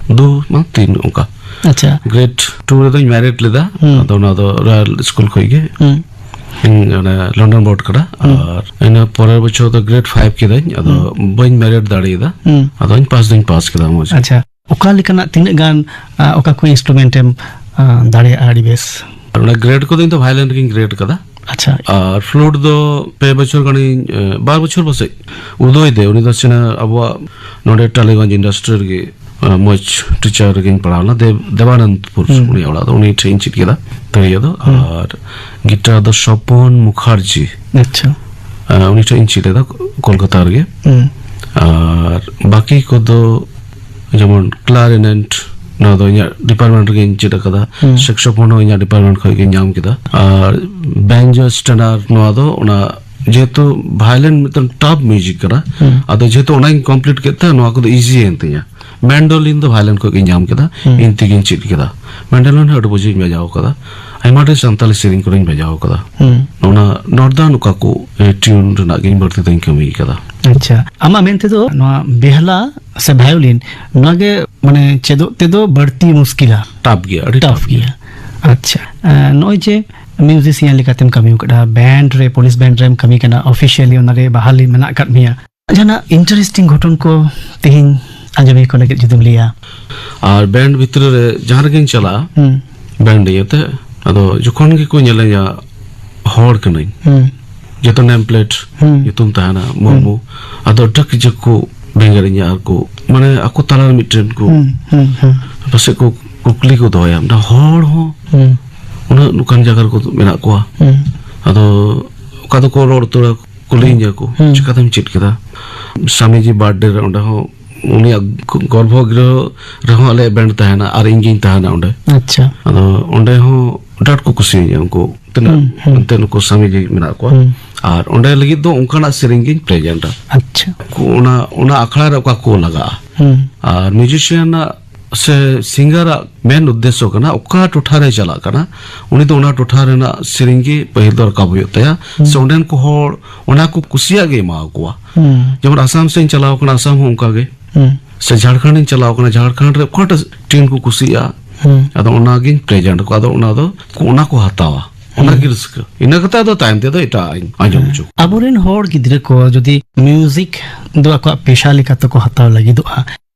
ᱫᱩ ᱢᱟ ᱛᱤᱱ ᱚᱱᱠᱟ᱾ ᱟᱪᱪᱷᱟ᱾ ᱜᱨᱮᱰ ᱴᱩ ᱨᱮᱫᱚᱧ ᱢᱮᱨᱤᱴ ᱞᱮᱫᱟ᱾ ᱦᱩᱸ᱾ ᱟᱫᱚ ᱚᱱᱟ ᱫᱚ ᱨᱚᱭᱟᱞ ᱥᱠᱩᱞ ᱠᱷᱚᱡ ᱜᱮ᱾ ᱦᱩᱸ᱾ ᱤᱧ ᱚᱱᱮ ᱞᱚᱱᱰᱚᱱ ᱵᱳᱨᱰ ᱠᱟᱱᱟ᱾ ᱦᱩᱸ᱾ ᱟᱨ ᱤᱱᱟᱹ ᱯᱚᱨᱮᱨ ᱵᱚᱪᱷᱚᱨ ᱫᱚ ᱜᱨᱮᱰ ᱯᱷᱟᱭᱤᱵᱷ ᱠᱤᱫᱟᱹᱧ, ᱟᱫᱚ ᱦᱩᱸ᱾ ᱵᱟᱹᱧ ᱢᱮᱨᱤᱴ ᱫᱟᱲᱮᱭᱟᱫᱟ᱾ ᱦᱩᱸ᱾ ᱟᱫᱚᱧ ᱯᱟᱥ ᱫᱚᱧ ᱯᱟᱥ ᱠᱮᱫᱟ ᱢᱚᱡᱽ᱾ ᱟᱪᱪᱷᱟ, ᱚᱠᱟ ᱞᱮᱠᱟᱱᱟᱜ ᱛᱤᱱᱟᱹᱜ ᱜᱟᱱ, ᱟ, ᱚᱠᱟ ᱠᱚ ᱤᱱᱥᱴᱨᱩᱢᱮᱱᱴ ᱮᱢ, ᱟ, ᱫᱟᱲᱮᱭᱟᱜᱼᱟ ᱟᱹᱰᱤ ᱵᱮᱥ? ᱟᱨ ᱚᱱᱟ ᱜᱨᱮᱰ ᱠᱚᱫᱚ ᱤᱧ ᱫᱚ ᱵᱷᱟᱭᱞᱮᱱ ᱨᱮᱜᱤᱧ ᱜᱨᱮᱰ ᱠᱟᱫᱟ᱾ ᱟᱪᱪᱷᱟ᱾ ᱟᱨ ᱯᱷᱞᱩᱴ ᱫᱚ ᱯᱮ ᱵᱚᱪᱷᱚᱨ ᱜᱟᱱᱤᱧ, ᱮ, ᱵᱟᱨ ᱵᱚᱪᱷᱚᱨ ᱯᱟᱥᱮᱡ᱾ ᱩᱫᱚᱭ ᱫᱮ, ᱩᱱᱤ ᱫᱚ ᱥᱮᱱᱟ ᱟᱵᱚᱣᱟᱜ ᱱᱚᱰᱮ ᱴᱟᱞᱤᱜᱚᱸᱡᱽ ᱤᱱᱰᱟᱥᱴᱨᱤ ᱨᱮᱜᱮ, ᱮ, ᱢᱚᱡᱽ ᱴᱤᱪᱟᱨ ᱨᱮᱜᱮᱧ ᱯᱟᱲᱦᱟᱣ ᱞᱮᱱᱟ, ᱫᱮᱵ-, ᱫᱮᱵᱟᱱᱚᱱᱫᱯᱩᱨ, ᱦᱩᱸ᱾ ᱩᱱᱤᱭᱟᱜ ᱚᱲᱟᱜ ᱫᱚ, ᱩᱱᱤ ᱴᱷᱮᱡ ᱤᱧ ᱪᱮᱫ ᱠᱮᱫᱟ ᱛᱤᱨᱭᱳ ᱫᱚ᱾ ᱦᱩᱸ᱾ ᱟᱨ ᱜᱤᱴᱟᱨ ᱫᱚ ᱥᱚᱯᱚᱱ ᱢᱩᱠᱷᱟᱨᱡᱤ᱾ ᱟᱪᱪᱷᱟ᱾ ᱮ, ᱩᱱᱤ ᱴᱷᱮᱡ ᱤᱧ ᱪᱮᱫ ᱞᱮᱫᱟ ᱠᱳᱞᱠᱟᱛᱟ ᱨᱮᱜᱮ᱾ ᱦᱩᱸ᱾ ᱟᱨ ᱵᱟᱹᱠᱤ ᱠᱚᱫᱚ ᱡᱮᱢᱚᱱ ᱠᱞᱟᱨᱤᱱᱮᱴ, ᱱᱚᱣᱟ ᱫᱚ ᱤᱧᱟᱹᱜ ᱰᱤᱯᱟᱨᱴᱢᱮᱱᱴ ᱨᱮᱜᱮᱧ ᱪᱮᱫ ᱟᱠᱟᱫᱟ᱾ ᱦᱩᱸ᱾ ᱥᱮᱠᱥᱳᱯᱷᱳᱱ ᱦᱚᱸ ᱤᱧᱟᱹᱜ ᱰᱤᱯᱟᱨᱴᱢᱮᱱᱴ ᱠᱷᱚᱱ ᱜᱮᱧ ᱧᱟᱢ ᱠᱮᱫᱟ᱾ ᱟᱨ ᱵᱮᱧᱡᱳ ᱥᱴᱮᱱᱟᱨ, ᱱᱚᱣᱟ ᱫᱚ ᱚᱱᱟ ᱡᱮᱦᱮᱛᱩ ᱵᱷᱟᱭᱞᱮᱱ ᱢᱤᱫᱴᱟᱝ ᱴᱟᱯ ᱢᱤᱣᱡᱤᱠ ᱠᱟᱱᱟ, ᱦᱩᱸ᱾ ᱟᱫᱚ ᱡᱮᱦᱮᱛᱩ ᱚᱱᱟᱧ ᱠᱚᱢᱯᱞᱤᱴ ᱠᱮᱫ ᱛᱮ ᱱᱚᱣᱟ ᱠᱚᱫᱚ ᱤᱡᱤ ᱭᱮᱱ ᱛᱤᱧᱟ᱾ ᱢᱮᱱᱰᱳᱞᱤᱱ ᱫᱚ ᱵᱷᱟᱭᱞᱮᱱ ᱠᱷᱚᱱ ᱜᱤᱧ ᱧᱟᱢ ᱠᱮᱫᱟ, ᱦᱩᱸ᱾ ᱤᱧ ᱛᱮᱜᱤᱧ ᱪᱮᱫ ᱠᱮᱫᱟ᱾ ᱢᱮᱱᱰᱳᱞᱤᱱ ᱦᱚᱸ ᱟᱹᱰᱤ ᱢᱚᱡᱽ ᱤᱧ ᱵᱟᱡᱟᱣ ᱠᱟᱫᱟ, ᱟᱭᱢᱟ ᱰᱷᱮᱨ ᱥᱟᱱᱛᱟᱞᱤ ᱥᱮᱨᱮᱧ ᱠᱚᱨᱮᱧ ᱵᱟᱡᱟᱣ ᱠᱟᱫᱟ᱾ ᱦᱩᱸ᱾ ᱚᱱᱟ ᱱᱚᱨᱫᱟᱱ ᱚᱠᱟ ᱠᱚ, ᱮ, ᱴᱤᱭᱩᱱ ᱨᱮᱱᱟᱜ ᱜᱤᱧ ᱵᱟᱹᱲᱛᱤ ᱫᱚᱧ ᱠᱟᱹᱢᱤ ᱠᱟᱫᱟ᱾ ᱟᱪᱪᱷᱟ, ᱟᱢᱟᱜ ᱢᱮᱱ ᱛᱮᱫᱚ ᱱᱚᱣᱟ ᱵᱮᱦᱞᱟ ᱥᱮ ᱵᱷᱟᱭᱳᱞᱤᱱ, ᱱᱚᱣᱟ ᱜᱮ ᱢᱟᱱᱮ ᱪᱮᱫᱚᱜ ᱛᱮᱫᱚ ᱵᱟᱹᱲᱛᱤ ᱢᱩᱥᱠᱤᱞᱟ? ᱴᱟᱯ ᱜᱮᱭᱟ, ᱟᱹᱰᱤ ᱴᱟᱯ ᱴᱟᱯ ᱜᱮᱭᱟ᱾ ᱜᱮᱭᱟ᱾ ᱟᱪᱪᱷᱟ, ᱮ, ᱱᱚᱜᱼᱚᱭ ᱡᱮ ᱢᱤᱣᱡᱤᱥᱤᱭᱟᱱ ᱞᱮᱠᱟᱛᱮᱢ ᱠᱟᱹᱢᱤ ᱟᱠᱟᱫᱟ, ᱵᱮᱱᱰ ᱨᱮ, ᱯᱩᱞᱤᱥ ᱵᱮᱱᱰ ᱨᱮᱢ ᱠᱟᱹᱢᱤ ᱠᱟᱱᱟ, ᱚᱯᱷᱤᱥᱤᱭᱟᱞᱤ ᱚᱱᱟᱨᱮ ᱵᱟᱦᱟᱞᱤ ᱢᱮᱱᱟᱜ ᱟᱠᱟᱫ ᱢᱮᱭᱟ, ᱡᱟᱦᱟᱱᱟᱜ ᱤᱱᱴᱟᱨᱮᱥᱴᱤᱝ ᱜᱷᱚᱴᱚᱱ ᱠᱚ ᱛᱮᱦᱮᱧ ᱟᱸᱡᱚᱢᱤᱭᱟᱹ ᱠᱚ ᱞᱟᱹᱜᱤᱫ ᱡᱩᱫᱤᱢ ᱞᱟᱹᱭᱟ? ᱟᱨ ᱵᱮᱱᱰ ᱵᱷᱤᱛᱨᱤ ᱨᱮ ᱡᱟᱦᱟᱸ ᱨᱮᱜᱮᱧ ᱪᱟᱞᱟᱜᱼᱟ, ᱦᱩᱸ᱾ ᱵᱮᱱᱰ ᱤᱭᱟᱹᱛᱮ, ᱟᱫᱚ ᱡᱚᱠᱷᱚᱱ ᱜᱮᱠᱚ ᱧᱮᱞᱮᱧᱟ ᱦᱚᱲ ᱠᱟᱹᱱᱟᱹᱧ, ᱦᱩᱸ᱾ ᱡᱚᱛᱚ ᱱᱮᱢ ᱯᱞᱮᱴ ᱦᱩᱸ᱾ ᱧᱩᱛᱩᱢ ᱛᱟᱦᱮᱱᱟ, ᱢᱩᱨᱢᱩ, ᱦᱩᱸ᱾ ᱟᱫᱚ ᱟᱹᱰᱤ ᱠᱟᱡᱟᱠ ᱠᱚ ᱵᱮᱸᱜᱮᱫ ᱤᱧᱟ ᱟᱨ ᱠᱚ, ᱢᱟᱱᱮ, ᱟᱠᱚ ᱛᱟᱞᱟ ᱨᱮ ᱢᱤᱫᱴᱮᱱ ᱠᱚ ᱦᱩᱸ, ᱦᱩᱸ, ᱦᱩᱸ᱾ ᱯᱟᱥᱮᱡ ᱠᱚ ᱠᱩᱠᱞᱤ ᱠᱚ ᱫᱚᱦᱚᱭᱟ, ᱢᱤᱫᱴᱟᱝ ᱦᱚᱲ ᱦᱚᱸ ᱦᱩᱸ᱾ ᱩᱱᱟᱹᱜ ᱱᱚᱝᱠᱟᱱ ᱡᱟᱭᱜᱟ ᱨᱮᱠᱚ ᱢᱮᱱᱟᱜ ᱠᱚᱣᱟ᱾ ᱦᱩᱸ᱾ ᱟᱫᱚ ᱚᱠᱟ ᱫᱚᱠᱚ ᱨᱚᱲ ᱩᱛᱟᱹᱨᱟ, ᱠᱩᱞᱤᱭᱤᱧᱟ ᱠᱚ, ᱦᱩᱸ᱾ "ᱪᱤᱠᱟᱹᱛᱮᱢ ᱪᱮᱫ ᱠᱮᱫᱟ?" ᱥᱟᱢᱤᱡᱤ ᱵᱟᱨᱛᱷᱰᱮ ᱨᱮ, ᱚᱸᱰᱮ ᱦᱚᱸ ᱩᱱᱤᱭᱟᱜ ᱜᱚᱨᱵᱷᱚ ᱜᱨᱤᱦᱚ ᱨᱮᱦᱚᱸ ᱟᱞᱮᱭᱟᱜ ᱵᱮᱱᱰ ᱛᱟᱦᱮᱱᱟ ᱟᱨ ᱤᱧ ᱜᱤᱧ ᱛᱟᱦᱮᱱᱟ ᱚᱸᱰᱮ᱾ ᱟᱪᱪᱷᱟ᱾ ᱟᱫᱚ ᱚᱸᱰᱮ ᱦᱚᱸ ᱟᱹᱰᱤ ᱟᱸᱴ ᱠᱚ ᱠᱩᱥᱤᱭᱟᱹᱧᱟ ᱩᱱᱠᱩ, ᱛᱤᱱᱟᱹᱜ ᱦᱩᱸ, ᱦᱩᱸ᱾ ᱮᱱᱛᱮ ᱱᱩᱠᱩ ᱥᱟᱢᱤᱡᱤ ᱢᱮᱱᱟᱜ ᱠᱚᱣᱟ᱾ ᱦᱩᱸ᱾ ᱟᱨ ᱚᱸᱰᱮ ᱞᱟᱹᱜᱤᱫ ᱫᱚ ᱚᱱᱠᱟᱱᱟᱜ ᱥᱮᱨᱮᱧ ᱜᱤᱧ ᱯᱨᱮᱡᱮᱱᱴᱟ᱾ ᱟᱪᱪᱷᱟ᱾ ᱚᱱᱟ, ᱚᱱᱟ ᱟᱠᱷᱲᱟ ᱨᱮ ᱚᱠᱟ ᱠᱚ ᱞᱟᱜᱟᱜᱼᱟ᱾ ᱦᱩᱸ᱾ ᱟᱨ ᱢᱤᱣᱡᱤᱥᱤᱭᱟᱱᱟᱜ ᱥᱮ ᱥᱤᱝᱜᱟᱨᱟᱜ ᱢᱮᱱ ᱩᱫᱽᱫᱮᱥᱥᱚ ᱠᱟᱱᱟ, ᱚᱠᱟ ᱴᱚᱴᱷᱟ ᱨᱮ ᱪᱟᱞᱟᱜ ᱠᱟᱱᱟ, ᱩᱱᱤ ᱫᱚ ᱚᱱᱟ ᱴᱚᱴᱷᱟ ᱨᱮᱱᱟᱜ ᱥᱮᱨᱮᱧ ᱜᱮ ᱯᱟᱹᱦᱤᱞ ᱫᱚ ᱨᱟᱠᱟᱵ ᱦᱩᱭᱩᱜ ᱛᱟᱭᱟ᱾ ᱦᱩᱸ᱾ ᱥᱮ ᱚᱸᱰᱮᱱ ᱠᱚ ᱦᱚᱲ ᱚᱱᱟ ᱠᱚ ᱠᱩᱥᱤᱭᱟᱜ ᱜᱮ ᱮᱢᱟ ᱠᱚᱣᱟ᱾ ᱦᱩᱸ᱾ ᱡᱮᱢᱚᱱ ᱟᱥᱟᱢ ᱥᱮᱫ ᱤᱧ ᱪᱟᱞᱟᱣ ᱠᱟᱱᱟ, ᱟᱥᱟᱢ ᱦᱚᱸ ᱚᱱᱠᱟ ᱜᱮ᱾ ᱦᱩᱸ᱾ ᱥᱮ ᱡᱷᱟᱲᱠᱷᱚᱸᱰ ᱤᱧ ᱪᱟᱞᱟᱣ ᱠᱟᱱᱟ, ᱡᱷᱟᱲᱠᱷᱚᱸᱰ ᱨᱮ ᱚᱠᱟᱴᱟᱜ ᱴᱤᱭᱩᱱ ᱠᱚ ᱠᱩᱥᱤᱭᱟᱜᱼᱟ, ᱦᱩᱸ᱾ ᱟᱫᱚ ᱚᱱᱟᱜᱤᱧ ᱯᱨᱮᱡᱮᱱᱴ ᱟᱠᱚᱣᱟ᱾ ᱟᱫᱚ ᱚᱱᱟ ᱫᱚ, ᱚᱱᱟ ᱠᱚ ᱦᱟᱛᱟᱣᱟ᱾ ᱚᱱᱟ ᱦᱩᱸ᱾ ᱜᱮ ᱨᱟᱹᱥᱠᱟᱹ᱾ ᱤᱱᱟᱹ ᱠᱟᱛᱮ ᱟᱫᱚ ᱛᱟᱭᱚᱢ ᱛᱮᱫᱚ ᱮᱴᱟᱜ ᱟᱜ ᱤᱧ ᱟᱸᱡᱚᱢ ᱦᱚᱪᱚ ᱠᱚᱣᱟ᱾ ᱟᱵᱚᱨᱮᱱ ᱦᱚᱲ ᱜᱤᱫᱽᱨᱟᱹ ᱠᱚ ᱡᱩᱫᱤ ᱢᱤᱭᱩᱡᱤᱠ ᱫᱚ ᱟᱠᱚᱣᱟᱜ ᱯᱮᱥᱟ ᱞᱮᱠᱟ ᱛᱮᱠᱚ ᱦᱟᱛᱟᱣ ᱞᱟᱹᱜᱤᱫᱚᱜᱼᱟ,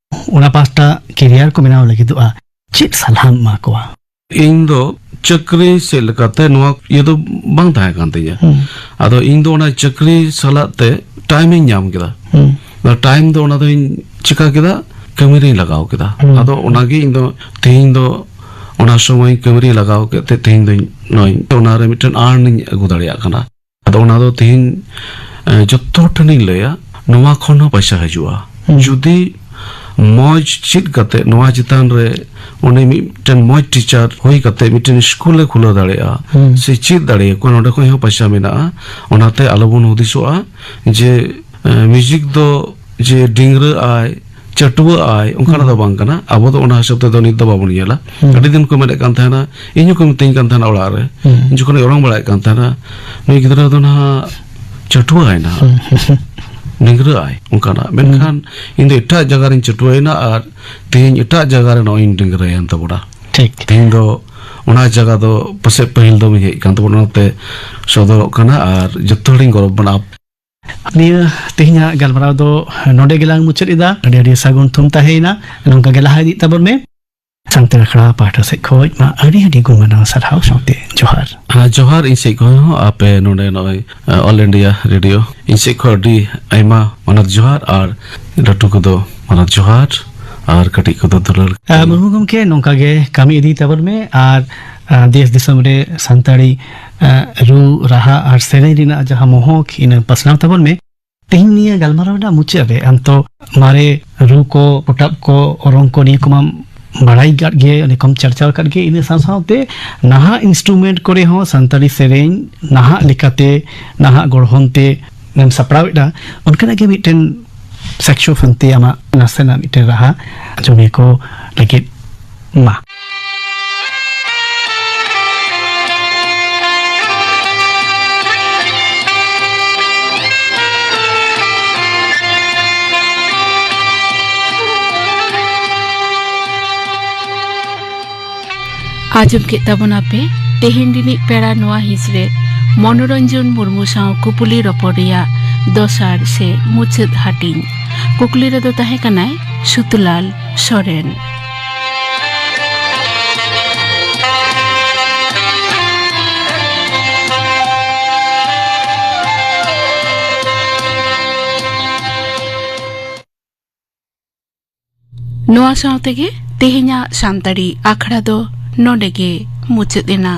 ᱚᱱᱟ ᱯᱟᱦᱴᱟ ᱠᱮᱨᱤᱭᱟᱨ ᱠᱚ ᱵᱮᱱᱟᱣ ᱞᱟᱹᱜᱤᱫᱚᱜᱼᱟ, ᱪᱮᱫ ᱥᱟᱞᱦᱟᱢ ᱮᱢᱟ ᱠᱚᱣᱟ? ᱤᱧ ᱫᱚ ᱪᱟᱹᱠᱨᱤ ᱥᱮᱫ ᱞᱮᱠᱟᱛᱮ ᱱᱚᱣᱟ ᱤᱭᱟᱹ ᱫᱚ ᱵᱟᱝ ᱛᱟᱦᱮᱸ ᱠᱟᱱ ᱛᱤᱧᱟᱹ᱾ ᱦᱩᱸ᱾ ᱟᱫᱚ ᱤᱧ ᱫᱚ ᱚᱱᱟ ᱪᱟᱹᱠᱨᱤ ᱥᱟᱞᱟᱜ ᱛᱮ ᱴᱟᱭᱤᱢ ᱤᱧ ᱧᱟᱢ ᱠᱮᱫᱟ᱾ ᱦᱩᱸ᱾ ᱚᱱᱟ ᱴᱟᱭᱤᱢ ᱫᱚ ᱚᱱᱟ ᱫᱚᱧ ᱪᱤᱠᱟ ᱠᱮᱫᱟ, ᱠᱟᱹᱢᱤ ᱨᱤᱧ ᱞᱟᱜᱟᱣ ᱠᱮᱫᱟ᱾ ᱦᱩᱸ᱾ ᱟᱫᱚ ᱚᱱᱟᱜᱮ ᱤᱧ ᱫᱚ ᱛᱮᱦᱮᱧ ᱫᱚ ᱚᱱᱟ ᱥᱚᱢᱚᱭ ᱠᱟᱹᱢᱤ ᱨᱤᱧ ᱞᱟᱜᱟᱣ ᱠᱮᱫ ᱛᱮ ᱛᱮᱦᱮᱧ ᱫᱚᱧ ᱱᱚᱜᱼᱚᱭ ᱚᱱᱟᱨᱮ ᱢᱤᱫᱴᱮᱱ ᱟᱨᱱ ᱤᱧ ᱟᱹᱜᱩ ᱫᱟᱲᱮᱭᱟᱜ ᱠᱟᱱᱟ᱾ ᱟᱫᱚ ᱚᱱᱟ ᱫᱚ ᱛᱮᱦᱮᱧ, ᱮ, ᱡᱚᱛᱚ ᱦᱚᱲ ᱴᱷᱮᱱᱤᱧ ᱞᱟᱹᱭᱟ, ᱱᱚᱣᱟ ᱠᱷᱚᱱ ᱦᱚᱸ ᱯᱚᱭᱥᱟ ᱦᱤᱡᱩᱜᱼᱟ᱾ ᱦᱩᱸ᱾ ᱡᱩᱫᱤ ᱢᱚᱡᱽ ᱪᱮᱫ ᱠᱟᱛᱮ ᱱᱚᱣᱟ ᱪᱮᱛᱟᱱ ᱨᱮ ᱩᱱᱤ ᱢᱤᱫᱴᱮᱱ ᱢᱚᱡᱽ ᱴᱤᱪᱟᱨ ᱦᱩᱭ ᱠᱟᱛᱮ ᱢᱤᱫᱴᱮᱱ ᱥᱠᱩᱞ ᱮ ᱠᱷᱩᱞᱟᱹᱣ ᱫᱟᱲᱮᱭᱟᱜᱼᱟ, ᱦᱩᱸ᱾ ᱥᱮ ᱪᱮᱫ ᱫᱟᱲᱮᱭᱟᱠᱚᱣᱟ, ᱱᱚᱸᱰᱮ ᱠᱷᱚᱱ ᱦᱚᱸ ᱯᱚᱭᱥᱟ ᱢᱮᱱᱟᱜᱼᱟ᱾ ᱚᱱᱟᱛᱮ ᱟᱞᱚᱵᱚᱱ ᱦᱩᱫᱤᱥᱚᱜᱼᱟ ᱡᱮ, ᱮ, ᱢᱤᱣᱡᱤᱠ ᱫᱚ ᱡᱮ ᱰᱤᱝᱨᱟᱹ ᱟᱭ, ᱪᱟᱹᱴᱩᱣᱟᱹ ᱟᱭ, ᱚᱱᱠᱟᱱᱟᱜ ᱫᱚ ᱦᱩᱸ᱾ ᱵᱟᱝ ᱠᱟᱱᱟ᱾ ᱟᱵᱚ ᱫᱚ ᱚᱱᱟ ᱦᱤᱥᱟᱹᱵ ᱛᱮᱫᱚ ᱱᱤᱛ ᱫᱚ ᱵᱟᱵᱚᱱ ᱧᱮᱞᱟ᱾ ᱦᱩᱸ᱾ ᱟᱹᱰᱤ ᱫᱤᱱ ᱠᱚ ᱢᱮᱱᱮᱫ ᱠᱟᱱ ᱛᱟᱦᱮᱱᱟ, ᱤᱧ ᱦᱚᱸᱠᱚ ᱢᱤᱛᱟᱹᱧ ᱠᱟᱱ ᱛᱟᱦᱮᱱᱟ ᱚᱲᱟᱜ ᱨᱮ, ᱦᱩᱸ᱾ ᱤᱧ ᱡᱚᱠᱷᱚᱱᱤᱧ ᱚᱨᱚᱝ ᱵᱟᱲᱟᱭᱮᱫ ᱠᱟᱱ ᱛᱟᱦᱮᱱᱟ, "ᱱᱩᱭ ᱜᱤᱫᱽᱨᱟᱹ ᱫᱚ ᱱᱟᱦᱟᱜ ᱪᱟᱹᱴᱩᱣᱟᱹ ᱟᱭ ᱱᱟᱦᱟᱜ, ᱦᱩᱸ᱾ ᱰᱤᱝᱨᱟᱹ ᱟᱭ", ᱚᱱᱠᱟᱱᱟᱜ᱾ ᱢᱮᱱᱠᱷᱟᱱ ᱦᱩᱸ᱾ ᱤᱧ ᱫᱚ ᱮᱴᱟᱜ ᱡᱟᱭᱜᱟ ᱨᱤᱧ ᱪᱟᱹᱴᱩᱣᱟᱹᱭᱮᱱᱟ ᱟᱨ ᱛᱮᱦᱮᱧ ᱮᱴᱟᱜ ᱡᱟᱭᱜᱟ ᱨᱮ ᱱᱚᱜᱼᱚᱭ ᱤᱧ ᱰᱤᱝᱨᱟᱹᱭᱮᱱ ᱛᱟᱵᱚᱱᱟ᱾ ᱴᱷᱤᱠ᱾ ᱛᱮᱦᱮᱧ ᱫᱚ ᱚᱱᱟ ᱡᱟᱭᱜᱟ ᱫᱚ ᱯᱟᱥᱮᱡ ᱯᱟᱹᱦᱤᱞ ᱫᱚ ᱵᱟᱹᱧ ᱦᱮᱡ ᱠᱟᱱ ᱛᱟᱵᱚᱱᱟ, ᱚᱱᱟᱛᱮ ᱥᱚᱫᱚᱨᱚᱜ ᱠᱟᱱᱟ ᱟᱨ ᱡᱚᱛᱚ ᱦᱚᱲᱤᱧ ᱜᱚᱨᱚᱵ ᱢᱟᱱᱟᱣ᱾ ᱱᱤᱭᱟᱹ ᱛᱮᱦᱮᱧᱟᱜ ᱜᱟᱞᱢᱟᱨᱟᱣ ᱫᱚ ᱱᱚᱰᱮ ᱜᱮᱞᱟᱝ ᱢᱩᱪᱟᱹᱫ ᱮᱫᱟ᱾ ᱟᱹᱰᱤ ᱟᱹᱰᱤ ᱥᱟᱹᱜᱩᱱ ᱛᱷᱩᱢ ᱛᱟᱦᱮᱸᱭᱮᱱᱟ᱾ ᱱᱚᱝᱠᱟ ᱜᱮ ᱞᱟᱦᱟ ᱤᱫᱤᱜ ᱛᱟᱵᱚᱱ ᱢᱮ᱾ ᱥᱟᱱᱛᱟᱲ ᱟᱠᱷᱲᱟ ᱯᱟᱦᱴᱟ ᱥᱮᱫ ᱠᱷᱚᱱ ᱢᱟ ᱟᱹᱰᱤ ᱟᱹᱰᱤ ᱜᱩᱱᱢᱟᱱᱟᱣ ᱥᱟᱨᱦᱟᱣ ᱥᱟᱶᱛᱮ ᱡᱚᱦᱟᱨ᱾ ᱦᱮᱸ, ᱡᱚᱦᱟᱨ ᱤᱧ ᱥᱮᱫ ᱠᱷᱚᱱ ᱦᱚᱸ ᱟᱯᱮ ᱱᱚᱰᱮ ᱱᱚᱜᱼᱚᱭ, ᱟᱸ, All India Radio, ᱤᱧ ᱥᱮᱫ ᱠᱷᱚᱱ ᱟᱹᱰᱤ ᱟᱭᱢᱟ ᱢᱟᱱᱚᱛ ᱡᱚᱦᱟᱨ ᱟᱨ ᱞᱟᱹᱴᱩ ᱠᱚᱫᱚ ᱢᱟᱱᱚᱛ ᱡᱚᱦᱟᱨ ᱟᱨ ᱠᱟᱹᱴᱤᱡ ᱠᱚᱫᱚ ᱫᱩᱞᱟᱹᱲ᱾ ᱟᱸ, ᱢᱩᱨᱢᱩ ᱜᱚᱢᱠᱮ, ᱱᱚᱝᱠᱟ ᱜᱮ ᱠᱟᱹᱢᱤ ᱤᱫᱤ ᱛᱟᱵᱚᱱ ᱢᱮ ᱟᱨ, ᱟᱸ, ᱫᱮᱥ ᱫᱤᱥᱚᱢ ᱨᱮ ᱥᱟᱱᱛᱟᱲᱤ, ᱟᱸ, ᱨᱩ, ᱨᱟᱦᱟ ᱟᱨ ᱥᱮᱨᱮᱧ ᱨᱮᱱᱟᱜ ᱡᱟᱦᱟᱸ ᱢᱚᱦᱚᱠ, ᱤᱱᱟᱹ ᱯᱟᱥᱱᱟᱣ ᱛᱟᱵᱚᱱ ᱢᱮ᱾ ᱛᱮᱦᱮᱧ ᱱᱤᱭᱟᱹ ᱜᱟᱞᱢᱟᱨᱟᱣ ᱨᱮᱱᱟᱜ ᱢᱩᱪᱟᱹᱫ ᱨᱮ ᱟᱢ ᱛᱚ ᱢᱟᱨᱮ ᱨᱩ ᱠᱚ, ᱯᱚᱴᱟᱵ ᱠᱚ, ᱚᱨᱚᱝ ᱠᱚ ᱱᱤᱭᱟᱹ ᱠᱚᱢᱟᱢ ᱵᱟᱲᱟᱭ ᱠᱟᱫ ᱜᱮ, ᱚᱱᱮ ᱠᱚᱢ ᱪᱟᱨᱪᱟᱣ ᱟᱠᱟᱫ ᱜᱮ, ᱤᱱᱟᱹ ᱥᱟᱶ ᱥᱟᱶᱛᱮ ᱱᱟᱦᱟᱜ ᱤᱱᱥᱴᱨᱩᱢᱮᱱᱴ ᱠᱚᱨᱮ ᱦᱚᱸ ᱥᱟᱱᱛᱟᱲᱤ ᱥᱮᱨᱮᱧ ᱱᱟᱦᱟᱜ ᱞᱮᱠᱟᱛᱮ, ᱱᱟᱦᱟᱜ ᱜᱚᱲᱦᱚᱱ ᱛᱮ ᱮᱢ ᱥᱟᱯᱲᱟᱣ ᱮᱫᱟ, ᱚᱱᱠᱟᱱᱟᱜ ᱜᱮ ᱢᱤᱫᱴᱮᱱ ᱥᱟᱠᱥᱳ ᱯᱷᱳᱱ ᱛᱮ ᱟᱢᱟᱜ ᱱᱟᱥᱮᱱᱟᱜ ᱢᱤᱫᱴᱮᱱ ᱨᱟᱦᱟ ᱟᱸᱡᱚᱢᱤᱭᱟᱹ ᱠᱚ ᱞᱟᱹᱜᱤᱫ ᱢᱟ᱾ ᱟᱸᱡᱚᱢ ᱠᱮᱫ ᱛᱟᱵᱚᱱᱟ ᱯᱮ ᱛᱮᱦᱮᱧ ᱨᱤᱱᱤᱡ ᱯᱮᱲᱟ ᱱᱚᱣᱟ ᱦᱤᱸᱥ ᱨᱮ ᱢᱚᱱᱳᱨᱚᱧᱡᱚᱱ ᱢᱩᱨᱢᱩ ᱥᱟᱶ ᱠᱩᱯᱩᱞᱤ ᱨᱚᱯᱚᱲ ᱨᱮᱭᱟᱜ ᱫᱚᱥᱟᱨ ᱥᱮ ᱢᱩᱪᱟᱹᱫ ᱦᱟᱹᱴᱤᱧ᱾ ᱠᱩᱠᱞᱤ ᱨᱮᱫᱚ ᱛᱟᱦᱮᱸ ᱠᱟᱱᱟᱭ ᱥᱩᱛᱩᱞᱟᱞ ᱥᱚᱨᱮᱱ᱾ ᱱᱚᱣᱟ ᱥᱟᱶ ᱛᱮᱜᱮ ᱛᱮᱦᱮᱧᱟᱜ ᱥᱟᱱᱛᱟᱲᱤ ᱟᱠᱷᱲᱟ ᱫᱚ ᱱᱚᱰᱮ ᱜᱮ ᱢᱩᱪᱟᱹᱫ ᱮᱱᱟ᱾